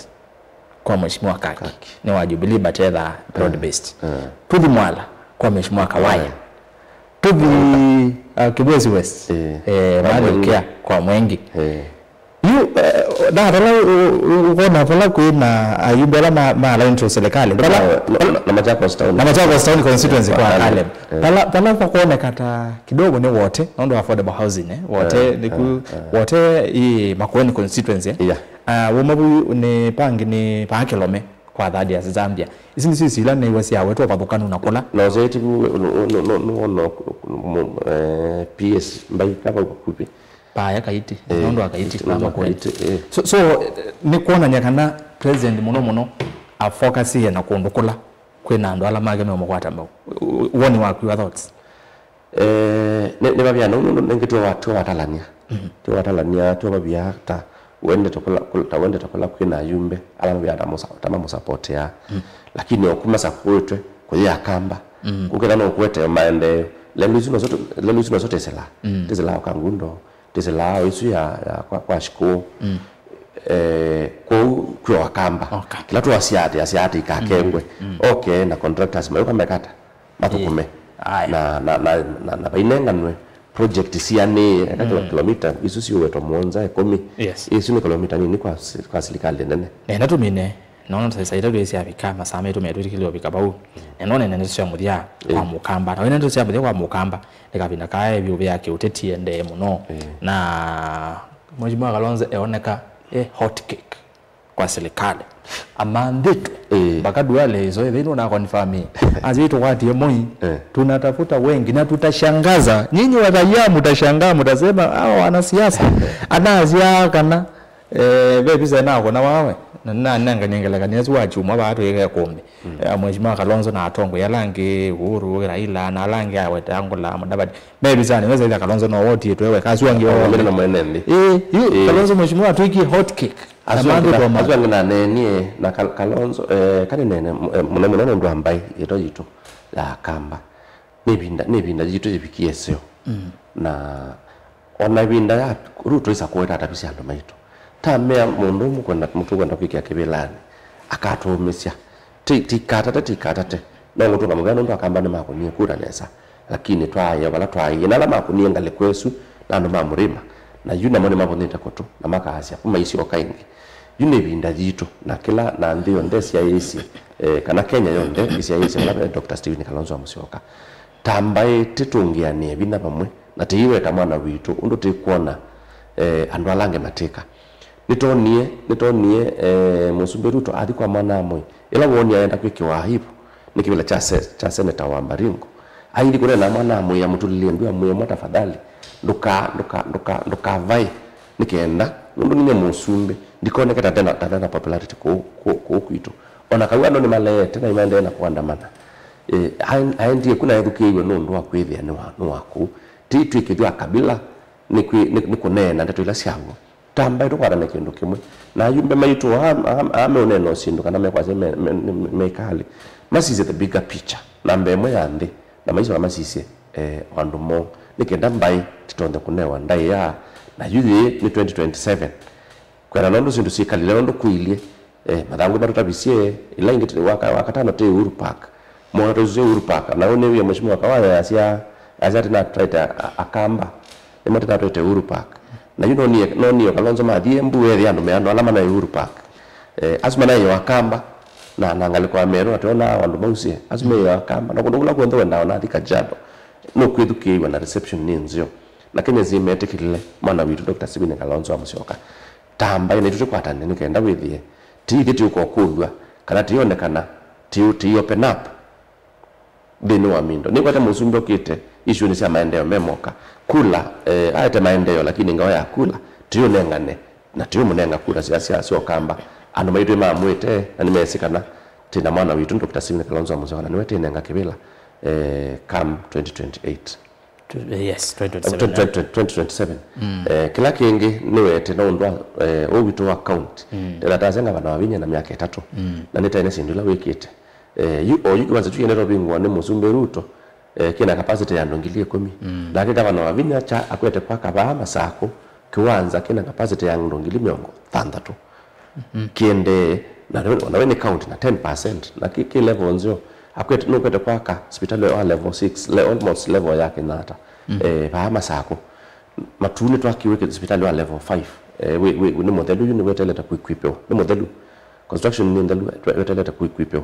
kwa Mheshimiwa Kaki, Kaki. Nĩ wa Jubilee, but etha broad based. Eh, eh. Tũthi Mwala, kwa Mheshimiwa Kawaya. Kawaya. Tũthi, uh, Kibwezi West. Eh, eh, kwa Mali Mwengi. Kia, kwa Mwengi. Eh. Yu, eh, na vala, u-, u-, ũkona vala kwĩ na ayumbe ala ma, ma line to serikali. Vala, na, na, na Machakos Town. Na Machakos Town constituency kwa Caleb. Caleb. Eh. Vala, vala vakoneka ta kidogo nĩ Wote, nũndũ wa affordable housing, eh. Wote, eh, nĩku, eh, eh. Wote ĩ Makueni constituency, eh. Yeah. Ah, wuma vu nĩ pangi nĩ paa Kilome kwa third year Zambia. Ici nĩsyo isu ila nĩw'a syawetwa ũvathũkanu na kũla. Na ũsyaĩti vu, nũ-, nũ-, nũ-, nũwona, eh, P S Mbai kava vakuvĩ. Paya Kaiti, eh, nũndũ wa Kaiti, nũndũ wa Kaiti, eh. So, so, eh, nĩ kwonany'a kana president mũno mũno afokasie na kũndũ kũla kwĩna andũ ala make meũmũkwata mbau. Woni waku, your thoughts? Eh, nĩ, nĩ vavia nau nũndũ nĩngĩ twe wa-, twe watalania. Mhm. Twe watalania, twe vavia ta wendete kũla, kũla, ta wendete kũla kwĩna ayumbe, ala mavia ta mũsa-, ta mamũsapotea. Mhm. Lakini o kuma sakuĩtwe, kũyĩa kamba. Mhm. Kũkĩtha no ũkwete maendeeo. Lelũ isu noso tu-, lelũ isu noso tesela. Mhm. Tesela o Kangundo, tesela o isu ya, ya kwa, kwa Shikuo. Mhm. Eh, kwoou kwĩ o Akamba. Okay. Kĩla twasyaate, asyaate ikakengwe. Mhm. Mhm. Okay, na contractors mayũka mekata. Mathũkũme. Ĩĩ. Aya. Na, na, na, na, na vainenganwe project sianĩe, eka kilo-, mm, kilomita isu siũwetwa mũonza, ĩkũmi. Yes. Isu nĩ kilomita nini kwa si-, kwa silikali nene. Nenda tũmine, nona tũsesa itatũ ĩsyavika, masaa maitũ metwĩtĩkĩlya ũvika vau. Nenda nene ndeto sya mũthya kwa, ĩĩ, Mũkamba. Na wĩna ndeto sya mũthya kwa Mũkamba, nĩ kavinda kae vyũ vya kĩũteti endee mũno. Ĩĩ. Na Mheshimiwa Kalonzo eoneka e hot cake kwa serikali. Amanthĩtwe. Eh. Mpaka Duale iso ĩthĩnĩ una confirm. Azi tũkwatie Moi. Eh. Tunatafuta wengi na tutashangaza. Nyinyi wa raia mtashangaa, mtasema, "Hawa wanasiasa." Anasia kana, eh, ve visa nako na wawe. Na, na, nanga nyengelekania si wa chuma wa watu yeke kumbi. Mm. Eh, Mheshimiwa Kalonzo na atongoi ala angĩ, Uhuru, Raila, na ala angĩ awete Angula, Mudavadi. Me visani, weza ila Kalonzo no woti yetu ewe, kasi wangi. Oh, wamene na mwene nthi. Eh, yu, eh, Kalonzo mheshimiwa atwĩkie hot cake. Na asu angĩ mandũ na, toma. Asu angĩ na nenie na Kal-, Kalonzo, eh, kani nene, m-, eh, mũno mũno nũndũ wa mbaĩ yetu yitũ ya Akamba. Nĩ ĩvinda, nĩ ĩvinda yitũ yĩvikie seo. Mm. Na O na ĩvinda ya Ruto isa kũweta atavisye andũ maitũ. Tamea mũndũ ũmwe kwenda, mũndũ kwenda kwĩkĩa kĩvĩlanĩ, akatũũmĩsya. Ti, tikatate, tikatate. No ngũtũnga mũvea nũndũ Akamba nĩmakũnie kura nesa. Lakini twaaĩa vala twaaĩe. Na ala makũnie ngalĩko ĩsu, na andũ ma mũrĩma. Na yu namo nĩmavũnĩte kũtũ, na makaasya, kuma isyoka ĩngĩ. Yu nĩ ĩvinda yitũ, na kĩla, na nthĩ yonthe ĩsyaĩĩsye, eh, kana Kenya yonthe ĩsyaĩĩsye vala ve Doctor Stephen Kalonzo wa Musyoka. Ta mbaĩ tĩtũngĩanĩe vinya vamwe, na tĩiweta mwana witũ ũndũ tĩkwona, eh, andũ ala angĩ matĩka. Nĩtwonie, nĩtwonie, eh, Mũsumbĩ Ruto athi kwa mwana Amoi. Ĩla woonie aenda kwĩkĩwa aibu nĩ kĩvĩla kya se-, kya seneta wa Baringo. Aithi kũneena na mwana Amoi, amũtulĩlye ndu, amwĩa, "Mwa tafadhali, ndũka, ndũka, ndũka, ndũkavae nĩ kenda, nũndũ nĩnĩ mũsumbĩ, ndikoneke ta ndena, ta ndena popularity kũu, kũu, kũu kwitũ." O na kau andũ nĩmaleete na nĩmaendee na kũandamana. Eh, aen-, aendie ku na ethukĩĩiwe nũndũ wa kwĩthĩa nĩ wa, nĩ wa kũu. Ti twĩkĩthw'a kabila nĩ kwĩ-, nĩ, nĩ kũneena ndeto ila syaw'o. Ta mbaĩ tũkwatane kĩndũ kĩmwe. Na ayumbe maitũ aa, aa, aa meũneena o syĩndũ kana mekwasya me, me, me, me, mekalĩ, masisye the bigger picture. Namba ĩmwe ya nthĩ, na maisye na masisye, eh, o andũ moo. Nĩ kenda mbaĩ titonthe kũnewa ndaĩa, na yu yĩĩ nĩ twenty twenty-seven. Kwenda nũndũ syĩndũ syĩkalile nũndũ kũilye, eh, mathangũ matũtavisye, ĩla ĩngĩ tĩ-, waka-, wakatano tĩ Uhuru Park. Mwana tũsisye Uhuru Park, na ũnĩw'ie Mheshimiwa Kawaya yasya, yasya tĩnatwaĩte a-, a-, Akamba. Nĩmo tĩnatwaĩte Uhuru Park. Na yu nonie, nonie Kalonzo mathi Embu, ethĩa andũ me andũ ala manaĩ Uhuru Park. Eh, asu manaĩ o Akamba, na, na ngalĩko ya Meru, na twĩona andũ mausye, asu meĩ o Akamba. Na kũndũ kũla kw'onthe wendaa, ona athi Kajiado, nũkwĩthukĩĩw'a na reception nĩ nzeo. Na Kenyans nĩmetĩkĩlile mwana witũ Doctor Stephen Kalonzo wa Musyoka. Ta mbaĩ naitũ tũkwatane nĩ kenda wĩthĩe ti ithyĩ tũkũkũlw'a kana tũyonekana tũ, tũ open up nthĩnĩ wa mindo. Nĩkwete mũsumbĩ ũkĩte issue-nĩ sya maendeeo me moka. Kula, eh, aete maendeeo, lakini ngao ya kula tũyũnengane na tũyũmũnenga kula sya, sya, sya Ũkamba. Andũ maitũ nĩmamwĩte na nĩmesĩ kana twĩ na mwana witũ Doctor Stephen Kalonzo wa Musyoka, na nĩwe twĩnenga kĩvĩla, eh, come twenty twenty-eight. Tw-, yes, twenty twenty-seven, twenty twenty, eh. Twenty twenty-seven. Mm. Eh, kĩla kĩngĩ nĩwete no ũndũ wa, eh, ũũ witũ wa county. Mm. Ndĩnatasya ngavana Wavinya na myaka ĩtatũ. Mm. Na nĩtaene syĩndũ ila wĩkĩte. Eh, yu, o yu kĩwanza kyu kĩendete ũvingũwa nĩ Mũsumbĩ Ruto, eh, kĩna capacity ya andũ ngili ĩkũmi. Mm. Nake ngavana Wavinya kya akwete kwaka vaa Masakũ kĩwanza kĩna capacity ya andũ ngili mĩongo thanthatũ. Mhm. Kĩendee, na we, na we nĩ county na ten percent, na kĩ, kĩ level nzeo. Akwete, nũkwete kwaka sipitalĩ wa level six, le-, almost level ya Kenyatta. Mm. Eh, vaa Masakũ. Matuu nĩtwakiwe kĩ-, sipitalĩ wa level five. Eh, wĩ, wĩ, nĩ mũthelu, yu nĩwetelete kũikwipĩwa. Nĩ mũthelu. Construction nĩ nthelu, we-, wetelete kũikwipĩwa.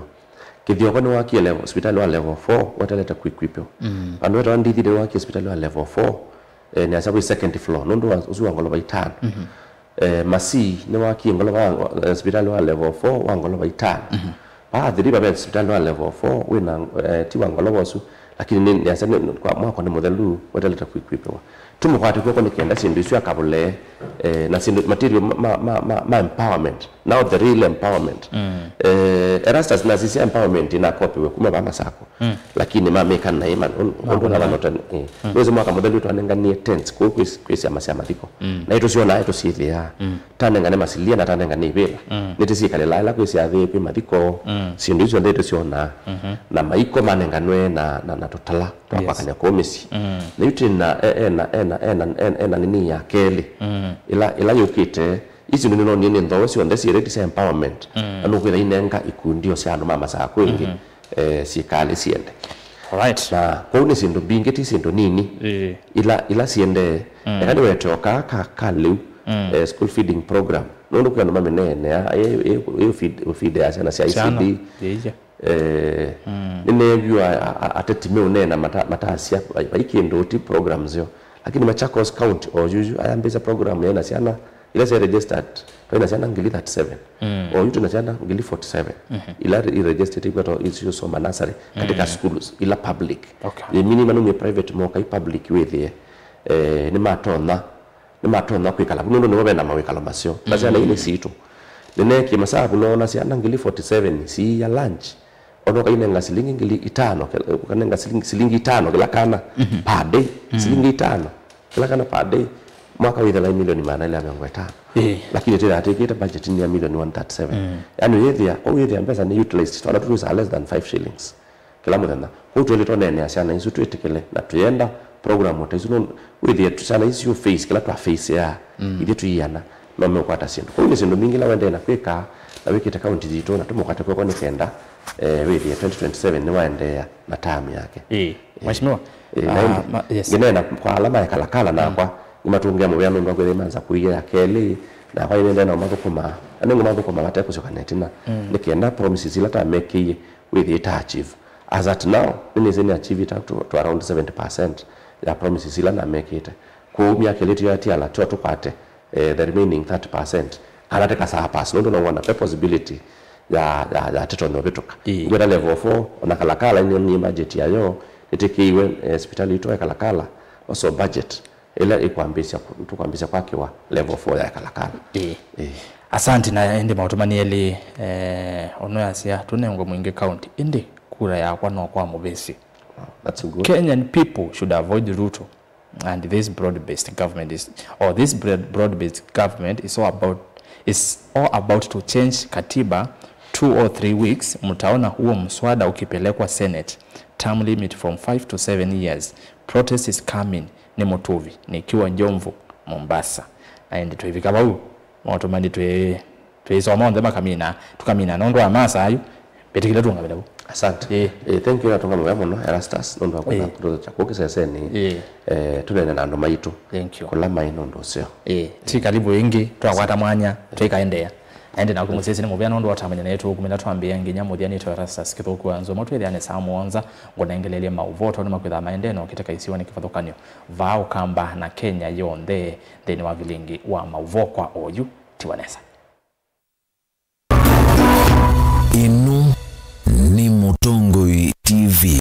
Kĩthioko nĩwakie level, sipitalĩ wa level four, wetelete kũikwipĩwa. Mm. Vandũ vetawa Ndithi nĩwakie sipitalĩ wa level four, eh, nĩasa wĩ second floor, nũndũ wa, ũsu wa ngolova itano. Mhm. Eh, Masii nĩwakie ngolova wa, eh, sipitalĩ wa level four wa ngolova itano. Mhm. Vaa Athi River ve sipitalĩ wa level four wĩna, eh, ti wa ngolova ũsu, lakini nĩ, nĩasa nĩ, kwa mwako nĩ mũthelu, wetelete kũikwipĩwa. Tũmũkwate kw'oko nĩ kenda syĩndũ isu akavũlee, eh, na syĩndũ material ma, ma, ma, ma, ma empowerment. Now the real empowerment. Mm. Eh, Erastus nasisya empowerment inakopiwe kuma vaa Masakũ. Mm. Lakini mamĩka naĩ ma, un-, ũndũ na vanotani. Eh. Mm. Nĩwĩsĩ mwaka mũthelu twanenganie tents, kũu kwĩ, kwĩ syama sya mathiko. Mm. Na itũsyonaa, itũsyĩthĩaa. Mm. Tanengane masilia na tanengane ivĩla. Mm. Nĩtĩsyĩkalĩlaa ĩla kwĩ syathĩ, kwĩ mathiko. Mm. Syĩndũ isu onthe itũsyonaa. Mhm. Na maiko manenganwe na, na, na tũtala twa, yes, kwakany'a kũu mĩsyĩ. Mm. Na yu twĩna, e-, ena, ena, ena, ena, ena nini ya kelĩ. Mm. Ĩla, ĩla yũkĩte, isu nĩnonie nĩ nthoo syonthe syĩ ready sya empowerment. Mm. Na nũkwĩtha inenga ikundi o sya andũ ma Masakũ ĩngĩ, mhm, eh, syĩkalĩ siende. Alright. Na kũu nĩ syĩndũ mbingĩ, ti syĩndũ nini. Ĩĩ. Ila, ila siendee. Mm. Eka nĩwete o kaa ka, ka lĩu, mm, eh, school feeding program. Nũndũ kwĩ andũ mamĩneenea, ĩ, ĩ, ĩ feed, feed ya syana sya, syana, E C D. Ĩĩ. Eh, mm, nĩneeviwa a-, a-, ateti meũneena mata-, matasya vai, vai kĩndũ ti program nzeo. Lakini Machakos County o yuyu ayambĩĩsya program yaĩ na syana ila sya registered, vaĩ na syana ngili thirty-seven. Mm. O yu twĩ na syana ngili forty-seven. Mhm. Ila i registered ikwetwa isiosoma nursery katika, mm, schools ila public. Okay. Yĩmini manumie private moka i public wĩthĩe, eh, nĩmatonya nĩmatonya kwĩkala vu, nũndũ nĩvo ve na mawĩkalo maseo. Na syana, mm, ii nĩ sitũ. Nĩneekie masavu noona syana ngili forty-seven siiya lunch. Ona ũkainenga silingi ngili itano, kĩla, ũkanenga silingi, silingi itano kĩla kana, mhm, per day. Mm. Silingi itano kĩla kana per day. Mwaka wĩthela milioni maana elĩ ya mĩongo ĩtano. Ĩĩ. Lakini twĩthaa twĩkĩte budget ya milioni one thirty-seven. Mm. Yaani wĩthĩa, kwa wĩthĩa mbesa nĩ utilized, twana tũtwĩsaa less than five shillings kĩla mũthenya. Kwoou tũĩlĩ tũneenea syana isu twĩtĩkĩle na tũyenda program ta isu, no wĩthĩe syana isu face kĩla twa face ya ithyĩ tũiana, no meũkwata syĩndũ. Kwoou nĩ syĩndũ mbingĩ ila ũendee na kwĩka na wĩkĩte kaunti yitũ, na tũmũkwate kw'oko nĩ kenda, eh, wĩthĩe twenty twenty-seven nĩwaendeea na term yake. Ĩĩ, Mheshimiwa. Ĩĩ, na ah, ĩndĩ, ma-, yes. Ngĩneena kwa ala ma Ekalakala nakwa, nĩmatũngĩa mũvea nũndũ wa kwĩthĩa manza kũia ya kelĩ, nakwa nĩnendee na ũmathũkũma, na nĩngũmathũkũma vate kũsyoka na ĩtina, nĩ kenda promises ila twamekĩie wĩthĩe ta achieve. As at now, nĩnĩsĩ nĩ achieve ta to, to around seventy percent ya promises ila namekĩte. Kwoou myaka ĩlĩ tũyatiala, tyo tũkwate, eh, the remaining thirty percent, kana tĩka surpass, nũndũ nowona ve possibility ya, ya, ya tĩtonya ũvĩtũka. Ĩĩ. Ngwĩta level four, ona Kalakala nĩ, nĩ budget yayo nĩtĩkĩiwe, eh, sipitali itũ ya Kalakala, also budget ĩla ĩkwambĩĩsya, tũkwambĩĩsya kwakĩwa level four ya Kalakala. Ĩĩ. Ĩĩ. Asante, na ĩndĩ maũtũmani elĩ, eh, ũnũyasya tũnengwe Mwingi County, ĩndĩ kura yakwa no kwa mũvĩsĩ. Wow, that's good. Kenyan people should avoid Ruto and this broad-based government is, or this broad, broad-based government is all about, is all about to change katiba two or three weeks. Mtaona huo mswada ukipelekwa Senate, term limit from five to seven years. Protest is coming. Nĩ mũtũvi, nikiwa Jomvu, Mombasa. Na ĩndĩ tũivika vau, maũtũmani twĩ, twĩsoma onthe makamina, tũkamina nũndũ wa masa ayu. Mbĩtĩkĩle tũũngamĩle vu. Asante. Ĩĩ. Eh, thank you, natũngamĩle mũno, Erastus, nũndũ wa kwenda kũtũthokya kũu kĩsesenĩ. Ĩĩ. Eh, tũneene na andũ maitũ. Thank you. Kũla maĩ nũndũ ũseo. Ĩĩ. Ti karibu ĩngĩ, twakwata mwanya, tũikaendeea. Aende naku mũsyaĩĩsya nĩ mũvea nũndũ wa ũtamanya naitũ kumĩla twambĩĩa nginya mũthya. Nĩtawa Erastus Kĩthũku wa Nzũma, twĩthĩane saa mũonza, ngũnengelelye maũvoo tondũ nĩmakwĩthaa maendee na ũkĩte kaisiwanĩ kĩvathũkany'o vaa Ũkamba na Kenya yonthe nthĩnĩ wa vilingi wa maũvoo kwa oyu. Tiwa nesa. Ĩno nĩ Mũtongoi T V.